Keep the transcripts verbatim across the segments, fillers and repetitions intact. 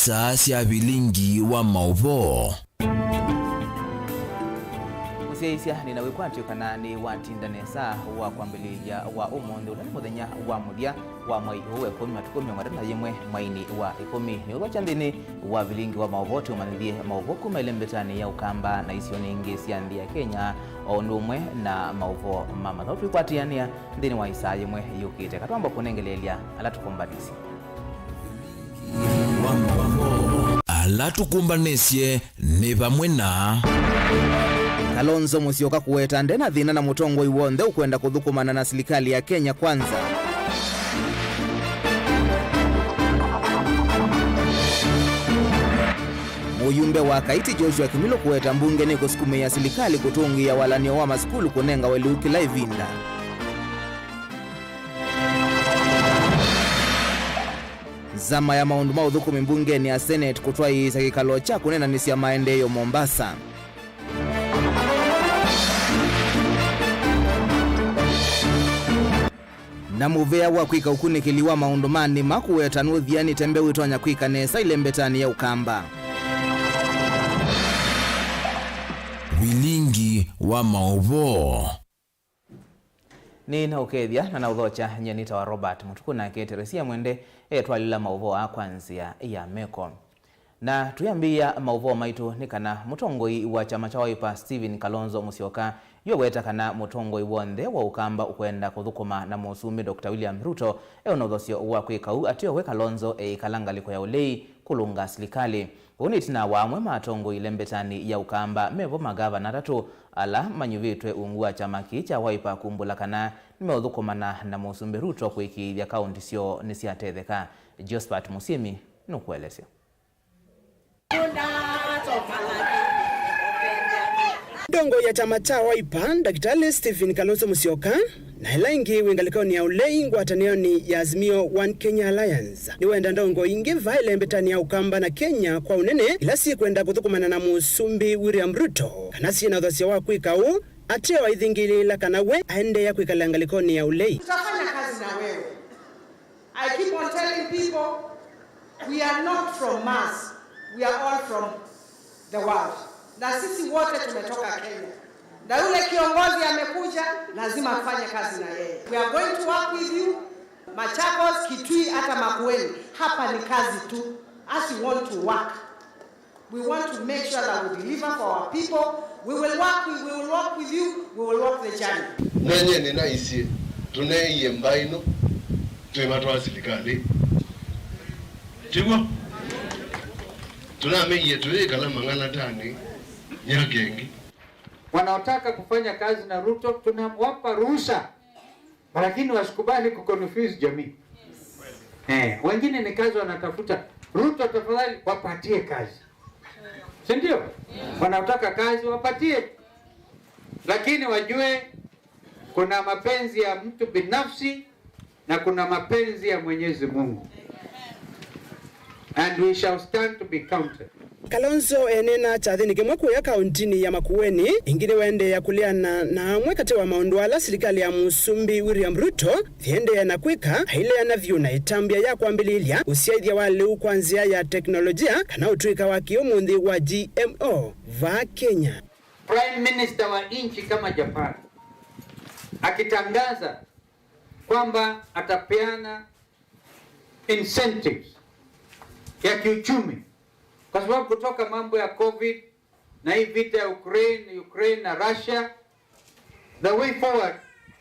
Saa sya vilingi wa maũvoo. Mũsyaĩĩsya, nĩ na wĩkwatyo kana nĩ watinda nesa wa kwambĩlĩlya wa ũmũnthĩ, ũla nĩ mũthenya wa mũthya wa mwei ũũ wa ĩkũmi, matukũ mĩongo ĩtatũ na yĩmwe mweinĩ wa ĩkũmi. Nĩ ũthokya nthĩnĩ wa vilingi wa maũvoo, tũmanyĩthye maũvoo kuma ĩlembetanĩ ya Ũkamba na isionĩ ingĩ sya nthĩ ya Kenya, o ũndũ ũmwe na maũvoo ma mathaũ twĩkwatĩanĩa nthĩnĩ wa ĩsaa yĩmwe yũkĩte. Katwamba kũnengeleelya ala tũkũmbanĩsye. Ala tũkũmbanĩsye nĩ vamwe na Kalonzo Musyoka kũweta nde na thĩna na mũtongoi w'onthe ũkwenda kũthũkũmana na silikalĩ ya Kenya Kwanza. Mũyumbe wa Kaiti Joshua Kimilo kũweta mbunge nĩ kũsukumĩĩa silikalĩ kũtũngĩĩa walany'o wa masukulu kũnengawe lĩu kĩla ĩvinda. Nzama ya maũndũ ma ũthũkũmi mbungenĩ ya Senate kũtwaĩĩsya kĩkalo kya kũneenanĩsya maendeeo Mombasa. Na mũvea wa kwĩka ũkunĩkĩli wa maũndũ ma nĩma kũweta nũthianĩte mbeũ ĩtonya kwĩka nesa ĩlembetanĩ ya Ũkamba. Vilingi wa maũvoo. Nĩ na ũkethya na na ũthokya, nyie nĩtawa Robert Mũtuku, nake Teresia Mwende etwalĩla maũvoo aa kwa nzĩa ya meko. Na tũyambĩĩa maũvoo maitũ nĩ kana mũtongoi wa kyama kya Wiper Stephen Kalonzo Musyoka yu aweta kana mũtongoi w'onthe wa Ũkamba ũkwenda kũthũkũma na Mũsumbĩ Doctor William Ruto e na ũthasyo wa kwĩka ũu ateo we Kalonzo eĩkala ngalĩko ya ũlei kũlũnga silikalĩ. Ũu nĩ ĩtina wa amwe ma atongoi ĩlembetanĩ ya Ũkamba, mevo magavana atatũ ala manyuvĩtwe ungu wa kyama kĩĩ kya Wiper kumbũla kana nĩmeũthũkũmana na Mũsumbĩ Ruto kũĩkĩĩthya kaũnti syoo nĩsyatetheka. Josephat Mũsyĩmi nũkũelesya. Ndongoi ya kyama kya Wiper, Ndakĩtalĩ Stephen Kalonzo Musyoka, na ĩla ĩngĩ wĩ ngalĩkonĩ ya ũlei ngwatanĩonĩ ya Azimio One Kenya Alliance, nĩwenda ndongoi ingĩ vaa ĩlembetanĩ ya Ũkamba na Kenya kwa ũnene, ila syĩkwenda kũthũkũmana na Mũsumbĩ William Ruto, kana syĩ na ũthasyo wa kwĩka ũu, ateo aithingĩlĩĩla kana we aendeea kwĩkala ngalĩkonĩ ya ũlei. Tutafanya kazi na wewe. I keep on telling people, we are not from Mars, we are all from the world. Na sisi wote tumetoka Kenya. Na yule kiongozi amekuja, lazima tufanye kazi na yeye. We are going to work with you. Machakos, Kitui, hata Makueni. Hapa ni kazi tu. As you want to work. We want to make sure that we deliver for our people. We will work with, we will work with you. We will walk the journey. Nenye nĩnaisye, tũneeie mbaĩ ĩno twĩmatwaa silikalĩ. Tiw'o? Tũnameie tũyĩkala mang'alatanĩ myaka ĩngĩ. Wanaotaka kufanya kazi na Ruto, tunawapa ruhusa. Lakini wasikubali kuconfuse jamii. Eh, wengine ni kazi wanatafuta. Ruto, tafadhali wapatie kazi. Si ndio? Wanaotaka kazi wapatie. Lakini wajue kuna mapenzi ya mtu binafsi na kuna mapenzi ya Mwenyezi Mungu. And we shall stand to be counted. Kalonzo eneena kyathĩnĩ kĩmwe kũya kaũntinĩ ya Makueni, ĩngĩ nĩwaendeea kũleana na amwe katĩ wa maũndũ ala silikalĩ ya Mũsumbĩ William Ruto yĩendeea na kwĩka, aileana vyũ na ĩtambya ya kwambĩlĩĩlya ũsyaĩthya wa lĩu kwa nzĩa ya teknolojia kana ũtũĩka wa kĩũmũnthĩ wa G M O vaa Kenya. Prime Minister wa nchi kama Japan akitangaza kwamba atapeana incentives ya kiuchumi, kwa sababu kutoka mambo ya covid na hii vita ya Ukraine, Ukraine na Russia, the way forward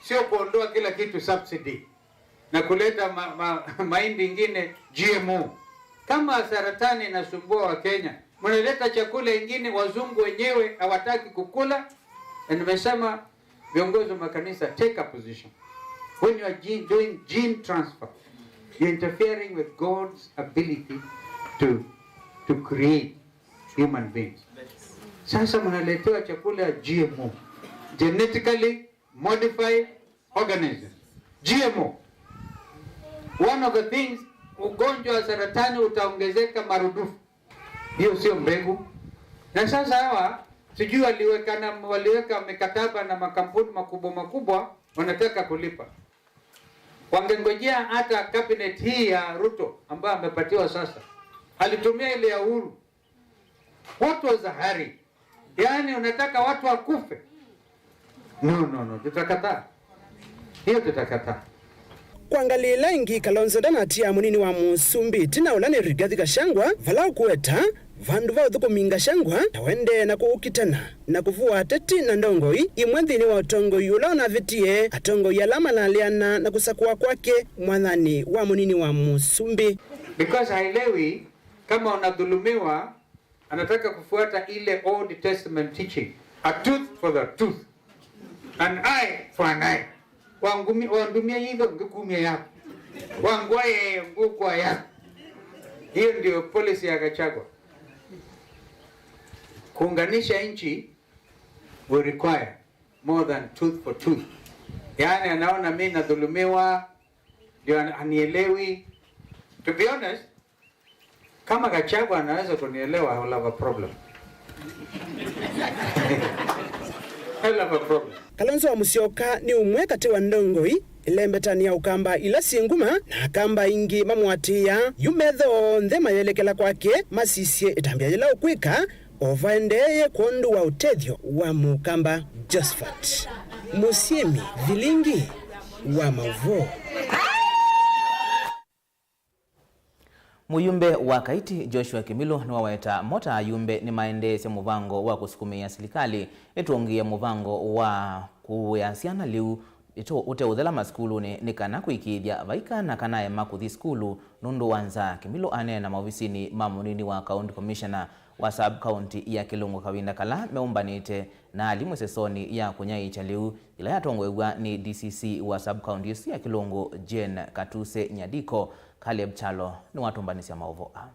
sio kuondoa kila kitu subsidy na kuleta ma, ma, mahindi ingine G M O. Kama saratani inasumbua wa Kenya, mnaleta chakula ingine wazungu wenyewe hawataki kukula. Na nimesema, viongozi wa makanisa, take a position. When you are gene, doing gene transfer, you're interfering with God's ability to, to create human beings. Sasa mnaletewa chakula ya G M O, genetically modified organism, G M O. One of the things, ugonjwa wa saratani utaongezeka marudufu. Hiyo sio mbegu. Na sasa hawa sijui waliwekana, waliweka mikataba na makampuni makubwa makubwa, wanataka kulipa. Wangengojea hata cabinet hii ya Ruto ambayo amepatiwa sasa, Alitumia ile ya Uhuru. What was the hurry? Yaani unataka watu wakufe? No, no, no, tutakataa. Hiyo tutakataa. Kwa ngalĩ ĩla ĩngĩ, Kalonzo ndanatia mũnini wa mũsumbĩ ĩtina ũla nĩ Rigathi Gachagua, vala ũkũweta vandũ va ũthũkũmi Gachagua na ũendee na kũũkitana na kũvũa ateti na ndongoi imwe nthĩnĩ wa ũtongoi ũla ũnavĩtie atongoi ala malaleana na kũsakũa kwake mwathanĩ wa mũnini wa mũsumbĩ. Because haelewi kama unadhulumiwa, anataka kufuata ile Old Testament teaching, a tooth for the tooth, an eye for an eye. Wangumi-, wandumia yitho, ngikumia yako. Wangwa yeye, ngukwa yako. Hiyo ndio policy ya Gachagua. Kuunganisha nchi will require more than tooth for tooth. Yaani anaona mimi nadhulumiwa, ndio an-, anielewi. To be honest, kama Gachagua anaweza kunielewa, I will have a problem. I'll have a problem. Kalonzo wa Musyoka nĩ ũmwe katĩ wa ndongoi ĩlembetanĩ ya Ũkamba ila syĩ nguma, na Akamba aingĩ mamũatĩĩa yu metho onthe mayelekela kwake masisye ĩtambya yĩla ũkwĩka o vaendeeye kwondũ wa ũtethyo wa Mũkamba. Josephat Mũsyĩmi, Vilingi wa Maũvoo. Mũyumbe wa Kaiti Joshua Kimilu nĩwaweta mo ta ayumbe nĩmaendeesya mũvango wa kũsukumĩĩa silikalĩ ĩtũngĩĩe mũvango wa kũwĩa syana lĩu ĩte-, ũteũthela masukulunĩ nĩ kana kũĩkĩĩthya vai kana kanaema kũthi sukulu nũndũ wa nzaa. Kimilu aneena maovisinĩ ma mũnini wa County Commissioner wa sub county ya Kĩlungu kavinda kala meũmbanĩte na alimũ ĩsesonĩ ya kũnyaĩĩkya lĩu, yĩla yatongoew'a nĩ D C C wa sub-county ĩsu ya Kĩlungu, Jane Katuse Nyadiko. Caleb Kyalo nĩwatũmbanĩsya maũvoo aa.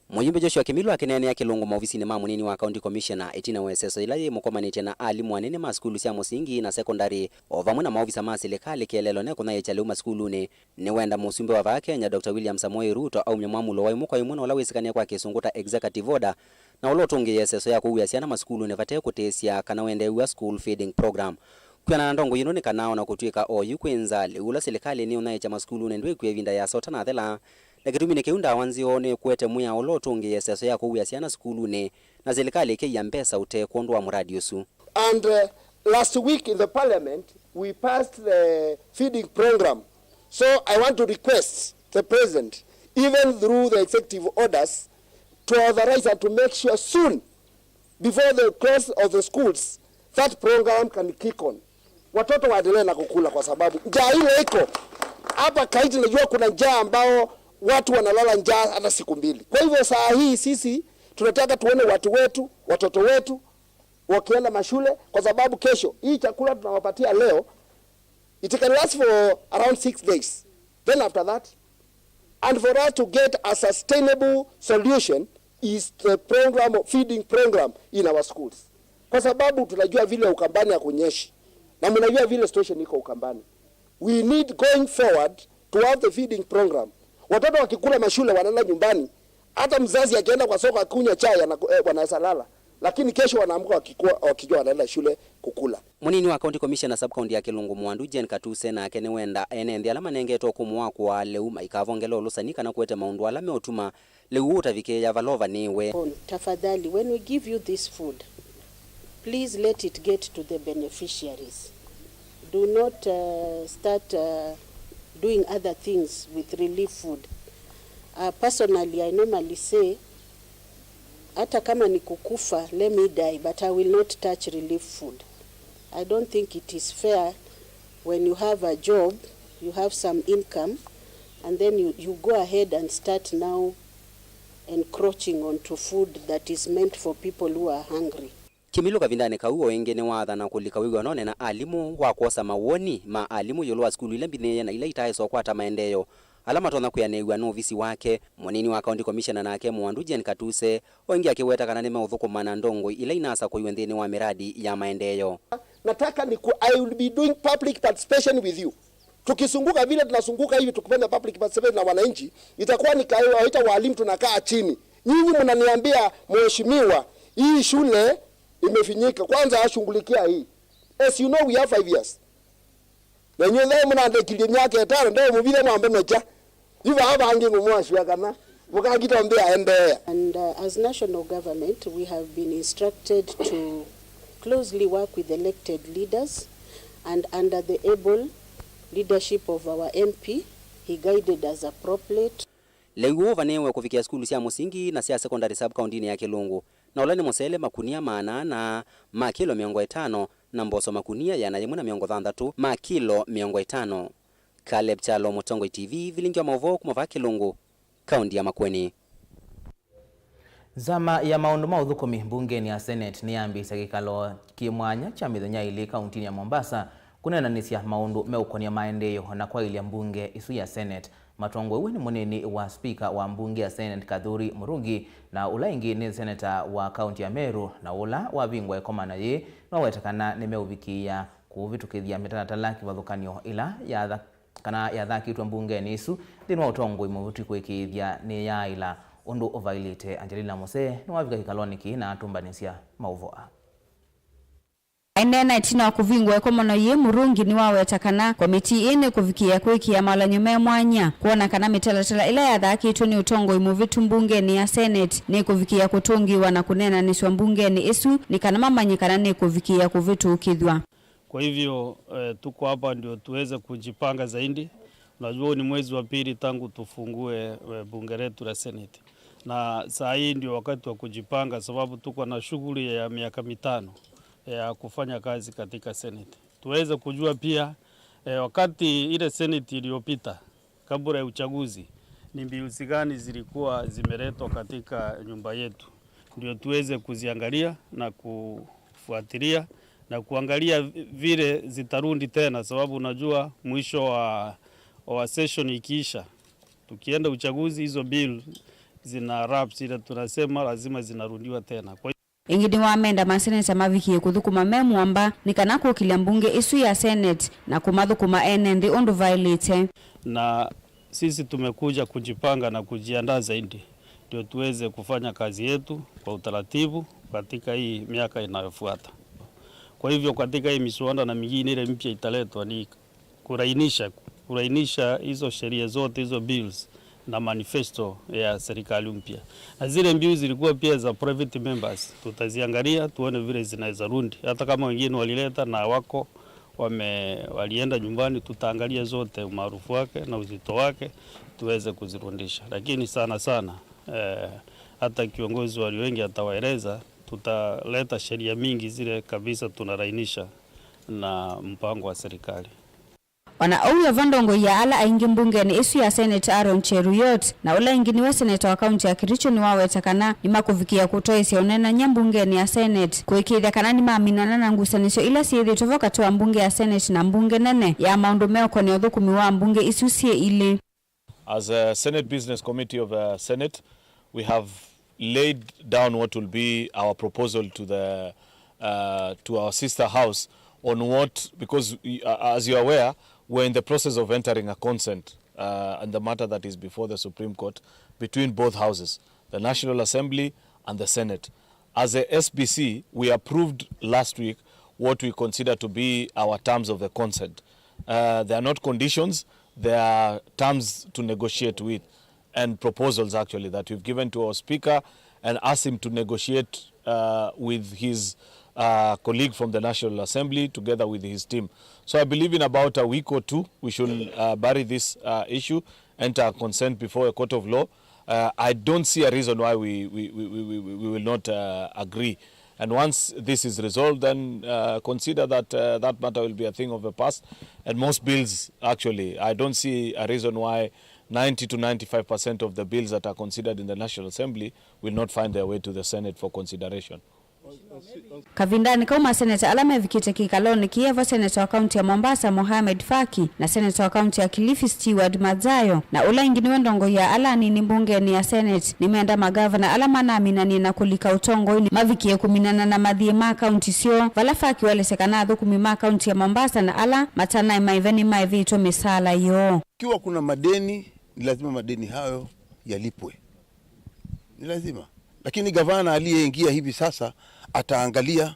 Mũyumbe Joshua Kimilu akĩneenea Kĩlungu maovisinĩ ma mũnini wa County Commissioner ĩtina wa ĩseso yĩla yĩmũkomanĩtye na alimũ anene ma sukulu sya mũsingi na sekondalĩ, o vamwe na maovisa ma silikalĩ kĩeleelo ne kũnyaĩĩkya lĩu masukulunĩ. Nĩwenda mũsumbĩ wa vaa Kenya, Doctor William Samoei Ruto, aumye mwamũlo wa ĩmwe kwa ĩmwe na ũla wĩsĩkanĩe kwa Kĩsũngũ ta executive order, na ũla ũtũngĩĩe ĩseso ya kũwĩa syana masukulunĩ vate kũtĩsya kana ũendeew'a school feeding program. Kwĩanana na ndongoi ĩno nĩ kana o na kũtw'ĩka oyu kwĩ nzaa, lĩu ũla silikalĩ nĩũnyaĩĩkya masukulunĩ ndwĩkw'a ĩvinda yĩasa ũtanathela, na kĩtumi nĩ kĩu ndawa nzeo nĩkũete mwĩao ũla ũtũngĩĩe ĩseso ya kũwĩa syana sukulunĩ, na silikalĩ ĩkĩia mbesa ũtee kwondũ wa mũradi ũsu. And, uh, last week in the parliament, we passed the feeding program. So I want to request the president, even through the executive orders, to authorize and to make sure soon, before the close of the schools, that program can kick on. Watoto waendelee na kukula kwa sababu njaa ile iko hapa Kaiti, najua kuna njaa ambao watu wanalala njaa hata siku mbili. Kwa hivyo saa hii sisi tunataka tuone watu wetu, watoto wetu wakienda mashule, kwa sababu kesho hii chakula tunawapatia leo, it can last for around six days. Then after that, and for us to get a sustainable solution is the program of feeding program in our schools. Kwa sababu tunajua vile Ukambani hakunyeshi. Na mnajua vile situation iko Ukambani. We need going forward to have the feeding program. Watoto wakikula mashule wanaenda nyumbani, hata mzazi akienda kwa soko akunywa chai anaku-, eh, wanaweza lala. Lakini kesho wanaamka wakikuwa, wakijua wanaenda shule kukula. Mũnini wa County Commissioner sub-county ya Kĩlungu Mwandu, Jane Katuse, nake nĩwenda ene nthĩ ala manengetwe ũkũmũ wa kũaa lĩu maikavongele ũlũsani kana kũete maũndũ ala meũtuma lĩu ũtavikĩĩa vala ũvanĩĩwe. Tafadhali, when we give you this food, please let it get to the beneficiaries. Do not, uh, start, uh, doing other things with relief food. Uh, personally, I normally say, hata kama ni kukufa, let me die, but I will not touch relief food. I don't think it is fair when you have a job, you have some income, and then you, you go ahead and start now encroaching onto food that is meant for people who are hungry. Kimilu kavindanĩ kau o ĩngĩ nĩwaathana kũlika wĩw'anonĩ na alimũ wa kwosa mawoni ma alimũ ĩũlũ wa sukulu ila mbinĩĩe na ila itaaĩsa ũkwata maendeeo ala matonya kwĩanĩĩw'a nĩ ovisi wake. Mũnini wa County Commissioner nake Mwandu Jane Katuse o ĩngĩ akĩweta kana nĩmeũthũkũma na ndongoi ila inasakũiwe nthĩnĩ wa mĩradi ya maendeeo. Nataka ni ku-, I will be doing public participation with you. Tukizunguka vile tunazunguka hivi tukifanya public participation na wananchi, itakuwa ni kawaida, walimu tunakaa chini. Nyinyi mnaniambia, "Mheshimiwa, hii shule imefinyika. Kwanza shughulikia hii." As you know, we have five years. Na inyuĩ thaĩ mũnandĩkilye myaka ĩtano, ndeo mũvithe mwambe mekya. Yu vaa vangĩ ngũmwasya kana mũkakita mbĩa endeea. And uh, as national government, we have been instructed to closely work with elected leaders, and under the able leadership of our M P, he guided us appropriately. Lĩu ũũ ũvanĩĩwe kũvikĩa sukulu sya mũsingi na sya sekondalĩ sub-kaũntinĩ ya Kĩlũngũ, na ũla nĩ mũsele makunia maana ana ma kilo mĩongo ĩtano na mboso makunia ĩana yĩmwe na mĩongo thanthatũ ma kilo mĩongo ĩtano. Caleb Kyalo, Mũtongoi T V, vilingi wa maũvoo kuma vaa Kĩlũngũ, kaũnti ya Makueni. Nzama ya maũndũ ma ũthũkũmi mbungenĩ ya Senate nĩyambĩĩsya kĩkalo kĩ mwanya kya mĩthenya ĩlĩ kaũntinĩ ya Mombasa kũneenanĩsya maũndũ meũkonia maendeeo na kwaĩlya mbunge ĩsu ya Senate. Matongoew'e nĩ mũnini wa spika wa mbunge ya Senate Kathuri Murungi, na ũla ĩngĩ nĩ seneta wa kaũnti ya Meru, na ũla wavingwa ĩkomano yĩĩ nĩwaweta kana nĩmeũvikĩĩa kũvĩtũkĩthya mĩtalatala kĩvathũkany'o ĩla yatha kana yathakĩtwe mbungenĩ ĩsu nthĩnĩ wa ũtongoi mũvĩtu kũĩkĩĩthya nĩyaaĩla ũndũ ũvaĩlĩte. Angelina Mose nĩwavika kĩkalonĩ kĩĩ na atũmbanĩsya maũvoo aa. Aineena ĩtina wa kũvingwa ĩkomano yĩĩ, Murungi nĩwaweta kana komitii ĩĩ nĩkũvikĩĩa kũĩkĩĩa mawalany'o me mwanya kwona kana mĩtalatala ĩla yathakĩtwe nĩ ũtongoi mũvĩtu mbungenĩ ya Senate nĩkũvikĩĩa kũtũngĩĩwa na kũneenanĩsw'a mbungenĩ ĩsu nĩ kana mamanye kana nĩkũvikĩĩa kũvĩtũkĩthw'a. Kwa hivyo eh, tuko hapa ndio tuweze kujipanga zaidi. Unajua huu ni mwezi wa pili tangu tufungue eh, bunge letu la Senate, na saa hii ndio wakati wa kujipanga, sababu tuko na shughuli ya miaka mitano ya kufanya kazi katika Senate. Tuweze kujua pia eh, wakati ile Senate iliyopita kabla ya uchaguzi, ni bills gani zilikuwa zimeletwa katika nyumba yetu, ndio tuweze kuziangalia na kufuatilia na kuangalia vile zitarudi tena, sababu unajua mwisho wa, wa session ikiisha, tukienda uchaguzi, hizo bill zina lapse, ile tunasema lazima zinarudiwa tena. Kwa Ĩngĩ nĩwamenda maseneta mavikĩe kũthũkũma me mũamba nĩ kana kũkĩlya mbunge ĩsu ya Senate na kũmathũkũma ene nthĩ ũndũ vaĩlĩte. Na sisi tumekuja kujipanga na kujiandaa zaidi ndio tuweze kufanya kazi yetu kwa utaratibu katika hii miaka inayofuata. Kwa hivyo katika hii miswada na mingine ile mpya italetwa ni kulainisha, kulainisha hizo sheria zote, hizo bills na manifesto ya serikali mpya. Na zile bills zilikuwa pia za private members, tutaziangalia tuone vile zinaweza rudi, hata kama wengine walileta na wako wame, walienda nyumbani, tutaangalia zote umaarufu wake na uzito wake tuweze kuzirudisha, lakini sana sana eh, hata kiongozi walio wengi atawaeleza, tutaleta sheria mingi zile kabisa tunalainisha na mpango wa serikali. O na ũu wĩ vo, ndongoi ya ala aingĩ mbungenĩ ĩsu ya Senate, Aaron Cheruiyot, na ũla ĩngĩ nĩwe seneta wa kaunti ya Kericho, nĩwaweta kana nĩmakũvikĩĩa kũtwaĩĩsya ũneenany'a mbungenĩ ya Senate kũĩkĩĩthya kana nĩmaminana na ngusanĩsyo ila syĩthĩĩtwe vo katĩ wa mbunge ya Senate na mbunge nene ya maũndũ meũkonea ũthũkũmi wa mbunge isu syĩ ilĩ. As a Senate Business Committee of the Senate, we have laid down what will be our proposal to the, uh, to our sister house on what, because, uh, as you are aware, we're in the process of entering a consent, uh, and the matter that is before the Supreme Court between both houses, the National Assembly and the Senate. As a S B C, we approved last week what we consider to be our terms of the consent. Uh, they are not conditions, they are terms to negotiate with and proposals actually that we've given to our speaker and asked him to negotiate uh, with his uh, colleague from the National Assembly together with his team. So I believe in about a week or two we should uh, bury this uh, issue, enter consent before a court of law. Uh, I don't see a reason why we, we, we, we, we, we will not uh, agree. And once this is resolved, then uh, consider that uh, that matter will be a thing of the past. And most bills, actually, I don't see a reason why ninety to ninety-five percent of the bills that are considered in the National Assembly will not find their way to the Senate for consideration. Kavindanĩ kau, maseneta ala mevikĩte kĩkalonĩ kĩĩ e vo seneta wa kaunti ya Mombasa, Mohamed Faki, na seneta wa kaunti ya Kilifi, Steward Madzayo, na ũla ĩngĩ nĩwe ndongoi ya ala anini mbungenĩ ya Senate, nĩmenda magavana ala manaminanie na kũlika ũtongoinĩ mavikĩe kũminana na mathiĩ ma kaunti syoo, vala Faki waelesya kana athũkũmi ma kaunti ya Mombasa na ala matanaĩ maĩve nĩmaĩvĩtwe mĩsaala yoo. Ikiwa kuna madeni, ni lazima madeni hayo yalipwe. Ni lazima. Lakini gavana aliyeingia hivi sasa ataangalia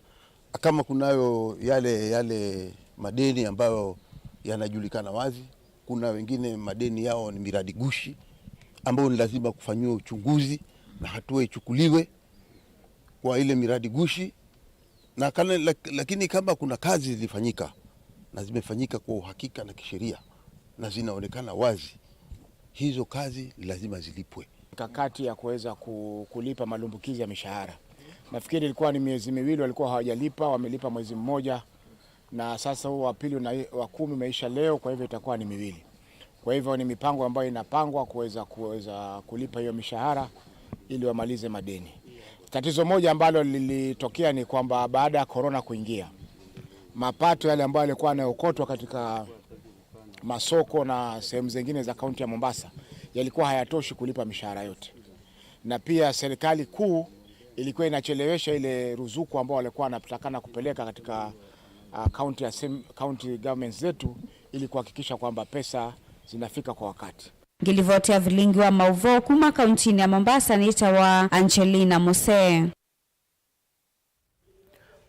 kama kunayo yale, yale madeni ambayo yanajulikana wazi. Kuna wengine madeni yao ni miradi gushi ambayo ni lazima kufanyiwa uchunguzi na hatua ichukuliwe kwa ile miradi gushi. Na kana, lak-, lakini kama kuna kazi zilifanyika na zimefanyika kwa uhakika na kisheria na zinaonekana wazi, hizo kazi ni lazima zilipwe. Mikakati ya kuweza ku-, kulipa malumbukizi ya mishahara. Nafikiri ilikuwa ni miezi miwili walikuwa hawajalipa, wamelipa mwezi mmoja, na sasa huu wa pili una-, wa kumi umeisha leo, kwa hivyo itakuwa ni miwili. Kwa hivyo ni mipango ambayo inapangwa kuweza, kuweza kulipa hiyo mishahara ili wamalize madeni. Tatizo moja ambalo lilitokea ni kwamba baada ya corona kuingia, mapato yale ambayo yalikuwa yanaokotwa katika masoko na sehemu zingine za kaunti ya Mombasa yalikuwa hayatoshi kulipa mishahara yote, na pia serikali kuu ilikuwa inachelewesha ile ruzuku ambao walikuwa wanatakana kupeleka katika, ah, county assem-, county governments zetu ili kuhakikisha kwamba pesa zinafika kwa wakati. Ngĩlivoti ya vilingi wa maũvoo kuma kauntinĩ ya Mombasa nĩtawa Angelina Musee.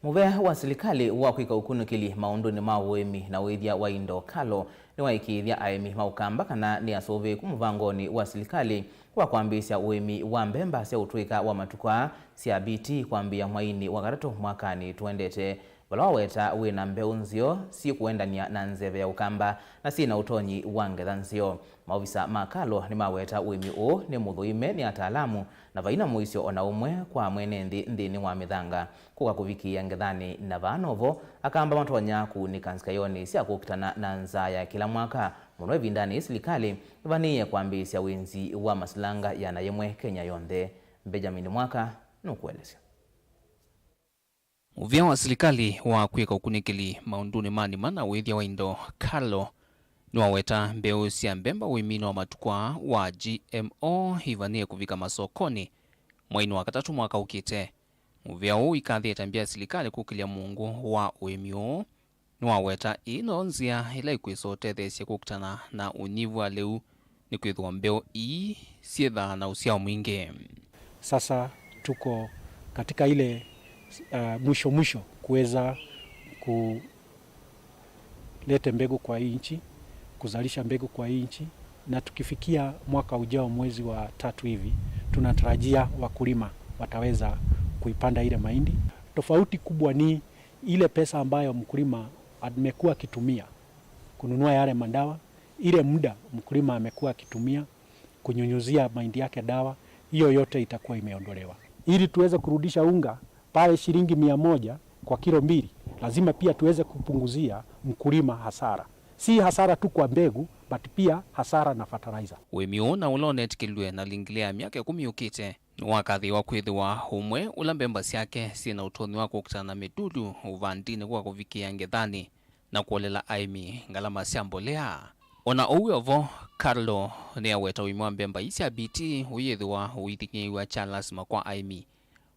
Mũvea wa silikalĩ wa kwĩka ũkunĩkĩli maũndũnĩ ma ũĩmi na wĩthya wa indo, KALRO, nĩwaĩkĩĩthya aĩmi ma Ũkamba kana nĩ asũvĩĩku mũvangonĩ wa silikalĩ wa kwambĩĩsya ũĩmi wa mbemba sya ũtũĩka wa matukũ aa sya B T kwambĩĩa mwainĩ wa katatũ mwakanĩ tũendete, vala waweta wĩ na mbeũ nzeo syĩkũendany'a na nzeve ya Ũkamba na syĩ na ũtonyi wa ngetha nzeo. Maovisa ma KALRO nĩmaweta ũĩmi ũũ nĩ mũthũime nĩ ataalamu na vaina mũisyo o na ũmwe kwa mwene nthĩ nthĩnĩ wa mĩthanga kũka kũvikĩĩa ngethanĩ, na vaa novo Akamba matonya kũunĩka nzikayonĩ sya kũkitana na nzaa ya kĩla mwaka, mũno ĩvindanĩ yĩĩ silikalĩ ĩvanĩĩe kwambĩĩsya wĩnzi wa masilanga ĩana yĩmwe Kenya yonthe. Benjamin Mwaka nũkũelesya. Mũvea wa silikalĩ wa kwĩka ũkunĩkĩli maũndũnĩ ma nĩma na wĩthya wa indo, KALRO, nĩwaweta mbeũ sya mbemba ũĩminĩ wa matukũ aa wa G M O ivanĩe kũvika masokonĩ mwainĩ wa katatũ mwaka ũkĩte. Mũvea ũũ ũikathĩte mbĩa silikalĩ kũkĩlya mũungu wa ũĩmi ũũ, nĩwaweta ĩĩ noyo nzĩa ĩla ĩkwĩsa ũtetheesya kũkitana na ũnyivu wa lĩu nĩkwĩthĩwa mbeũ ii syĩthaa na ũsyao mwingĩ. Sasa tuko katika ile, uh, mwisho mwisho kuweza kuleta mbegu kwa hii nchi, kuzalisha mbegu kwa hii nchi, na tukifikia mwaka ujao mwezi wa tatu hivi, tunatarajia wakulima wataweza kuipanda ile mahindi. Tofauti kubwa ni ile pesa ambayo mkulima amekuwa akitumia kununua yale madawa, ile muda mkulima amekuwa akitumia kunyunyuzia mahindi yake dawa, hiyo yote itakuwa imeondolewa. Ili tuweze kurudisha unga pale shilingi mia moja kwa kilo mbili, lazima pia tuweze kupunguzia mkulima hasara. Si hasara tu kwa mbegu, but pia hasara na fertilizer. Ũĩmi ũũ na ũla ũnetĩkĩlw'e na lingile ya myaka ĩkũmi yũkĩte, nĩwakathĩĩwa kwĩthĩwa ũmwe ũla mbemba syake syĩ na ũtonyi wa kũkitana na mĩtulu ũvandinĩ kwa kũvikĩĩa ngethanĩ na kũolela aĩmi ngalama sya mbolea. O na ũu wĩ o vo, KALRO nĩyaweta ũĩmi wa mbemba ii sya B T ũyĩthĩwa ũithing'ĩĩw'a kya lasima kwa aĩmi.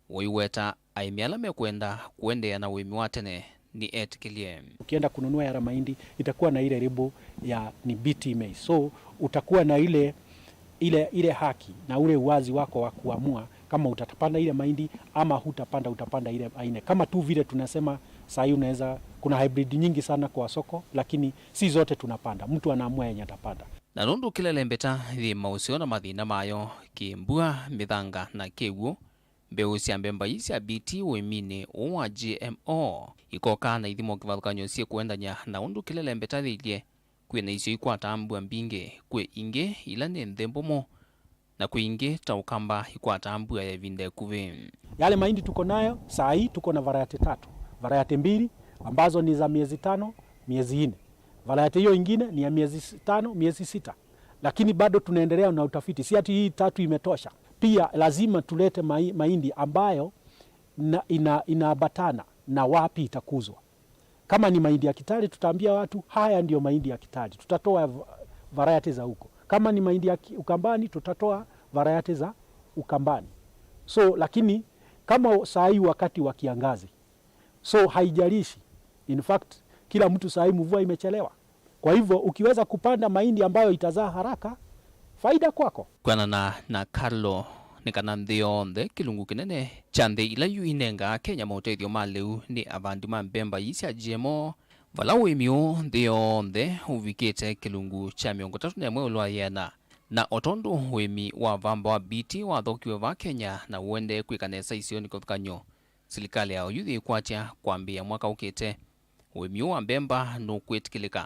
Ũiweta aĩmi ala mekwenda kũendeea na ũĩmi wa tene nĩ etĩkĩlye. Ukienda kununua yale mahindi, itakuwa na ile lebo ya ni B T maize. So, utakuwa na ile, ile, ile haki na ule uwazi wako wa kuamua kama utapanda ile mahindi ama hutapanda, utapanda ile aine. Kama tu vile tunasema saa hii unaweza, kuna hybrid nyingi sana kwa soko, lakini si zote tunapanda. Mtu anaamua yenye atapanda. Na nũndũ kĩla ĩlembeta yĩ maũseo na mathĩna mayo, kĩmbua, mĩthanga na kĩw'ũ, mbeũ sya mbemba ii sya B T ũĩminĩ ũũ wa G M O ikokaa na ithimo kĩvathũkany'o syĩkũendany'a na ũndũ kĩla ĩlembeta yĩilye. Kwĩ na isio ikwataa mbua mbingĩ, kwĩ ingĩ ila nĩ nthembo mo, na kwĩ ingĩ ta Ũkamba ikwataa mbua ya ĩvinda ĩkuvĩ. Yale mahindi tuko nayo saa hii, tuko na variety tatu. Variety mbili ambazo ni za miezi tano, miezi nne. Variety hiyo ingine ni ya miezi s-, tano, miezi sita. Lakini bado tunaendelea na utafiti. Si ati hii tatu imetosha. Pia lazima tulete mai-, mahindi ambayo na, ina-, inaambatana na wapi itakuzwa. Kama ni mahindi ya Kitale, tutaambia watu, "Haya ndiyo mahindi ya Kitale." Tutatoa v-, variety za huko. Kama ni mahindi ya ki-, Ukambani, tutatoa variety za Ukambani. So, lakini kama saa hii wakati wa kiangazi, so haijalishi. In fact, kila mtu saa hii mvua imechelewa. Kwa hivyo, ukiweza kupanda mahindi ambayo itazaa haraka, faida kwako. Kwĩanana na KALRO, nĩ kana nthĩ yonthe, kĩlungu kĩnene kya nthĩ ila yu inengaa Kenya maũtethyo ma lĩu nĩ avandi ma mbemba ii sya G M O Vala ũĩmi ũũ nthĩ yonthe ũvikĩte kĩlungu kya mĩongo ĩtatũ na ĩmwe ĩũlũ wa yĩana, na o tondũ ũĩmi wa vamba wa mbiti wathokiwe vaa Kenya na ũendee kwĩka nesa isionĩ kĩvathũkany'o, silikalĩ ya oyu yĩkwatya kwambĩĩa mwaka ũkĩte. Ũĩmi ũũ wa mbemba nũkwĩtĩkĩlĩka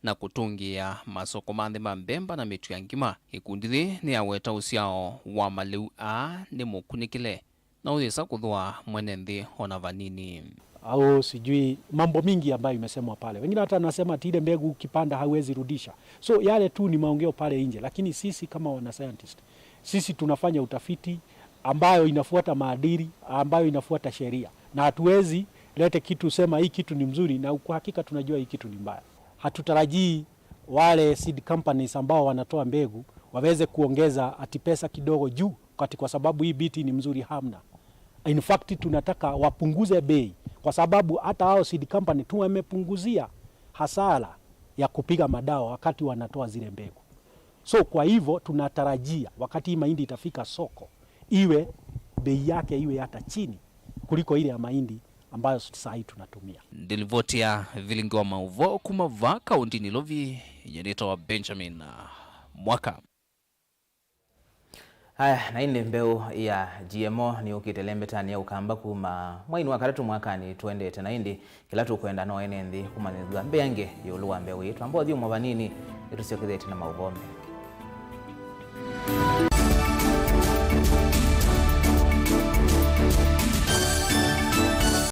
na kũtũngĩĩa masoko ma nthĩ ma mbemba na mĩtu ya ngima. Ĩkundi yĩĩ nĩyaweta ũsyao wa malĩu aa nĩ mũkunĩkĩle na ũyĩsa kũthũa mwene nthĩ o na vanini. Au sijui mambo mingi ambayo imesemwa pale. Wengine hata anasema ati ile mbegu ukipanda hauwezi rudisha. So yale tu ni maongeo pale nje, lakini sisi kama wana scientist, sisi tunafanya utafiti ambayo inafuata maadili, ambayo inafuata sheria. Na hatuwezi lete kitu, sema hii kitu ni mzuri, na kwa hakika tunajua hii kitu ni mbaya. Hatutarajii wale seed companies ambao wanatoa mbegu waweze kuongeza ati pesa kidogo juu kati kwa sababu hii biti ni mzuri, hamna. In fact, tunataka wapunguze bei, kwa sababu hata hao seed company tu wamepunguzia hasara ya kupiga madawa wakati wanatoa zile mbegu. So kwa hivyo tunatarajia wakati hii mahindi itafika soko, iwe bei yake iwe hata chini kuliko ile ya mahindi ambayo saa hii tunatumia. Ndilivoti ya vilingi wa maũvoo kuma vaa kaũnti Nairobi, yenĩtawa Benjamin Mwaka. Aya, na ĩndĩ mbeũ ya G M O nĩyũkĩte lembetanĩ ya Ũkamba kuma mweinĩ wa katatũ mwakanĩ tũendete, na ĩndĩ kĩla tũkwenda no ene nthĩ kũmanyĩthw'a mbeange ĩũlũ wa mbeũ ĩĩ. Twamba ũthyũmũa vanini, nĩtũsyokethetye na maũvoo mbeange.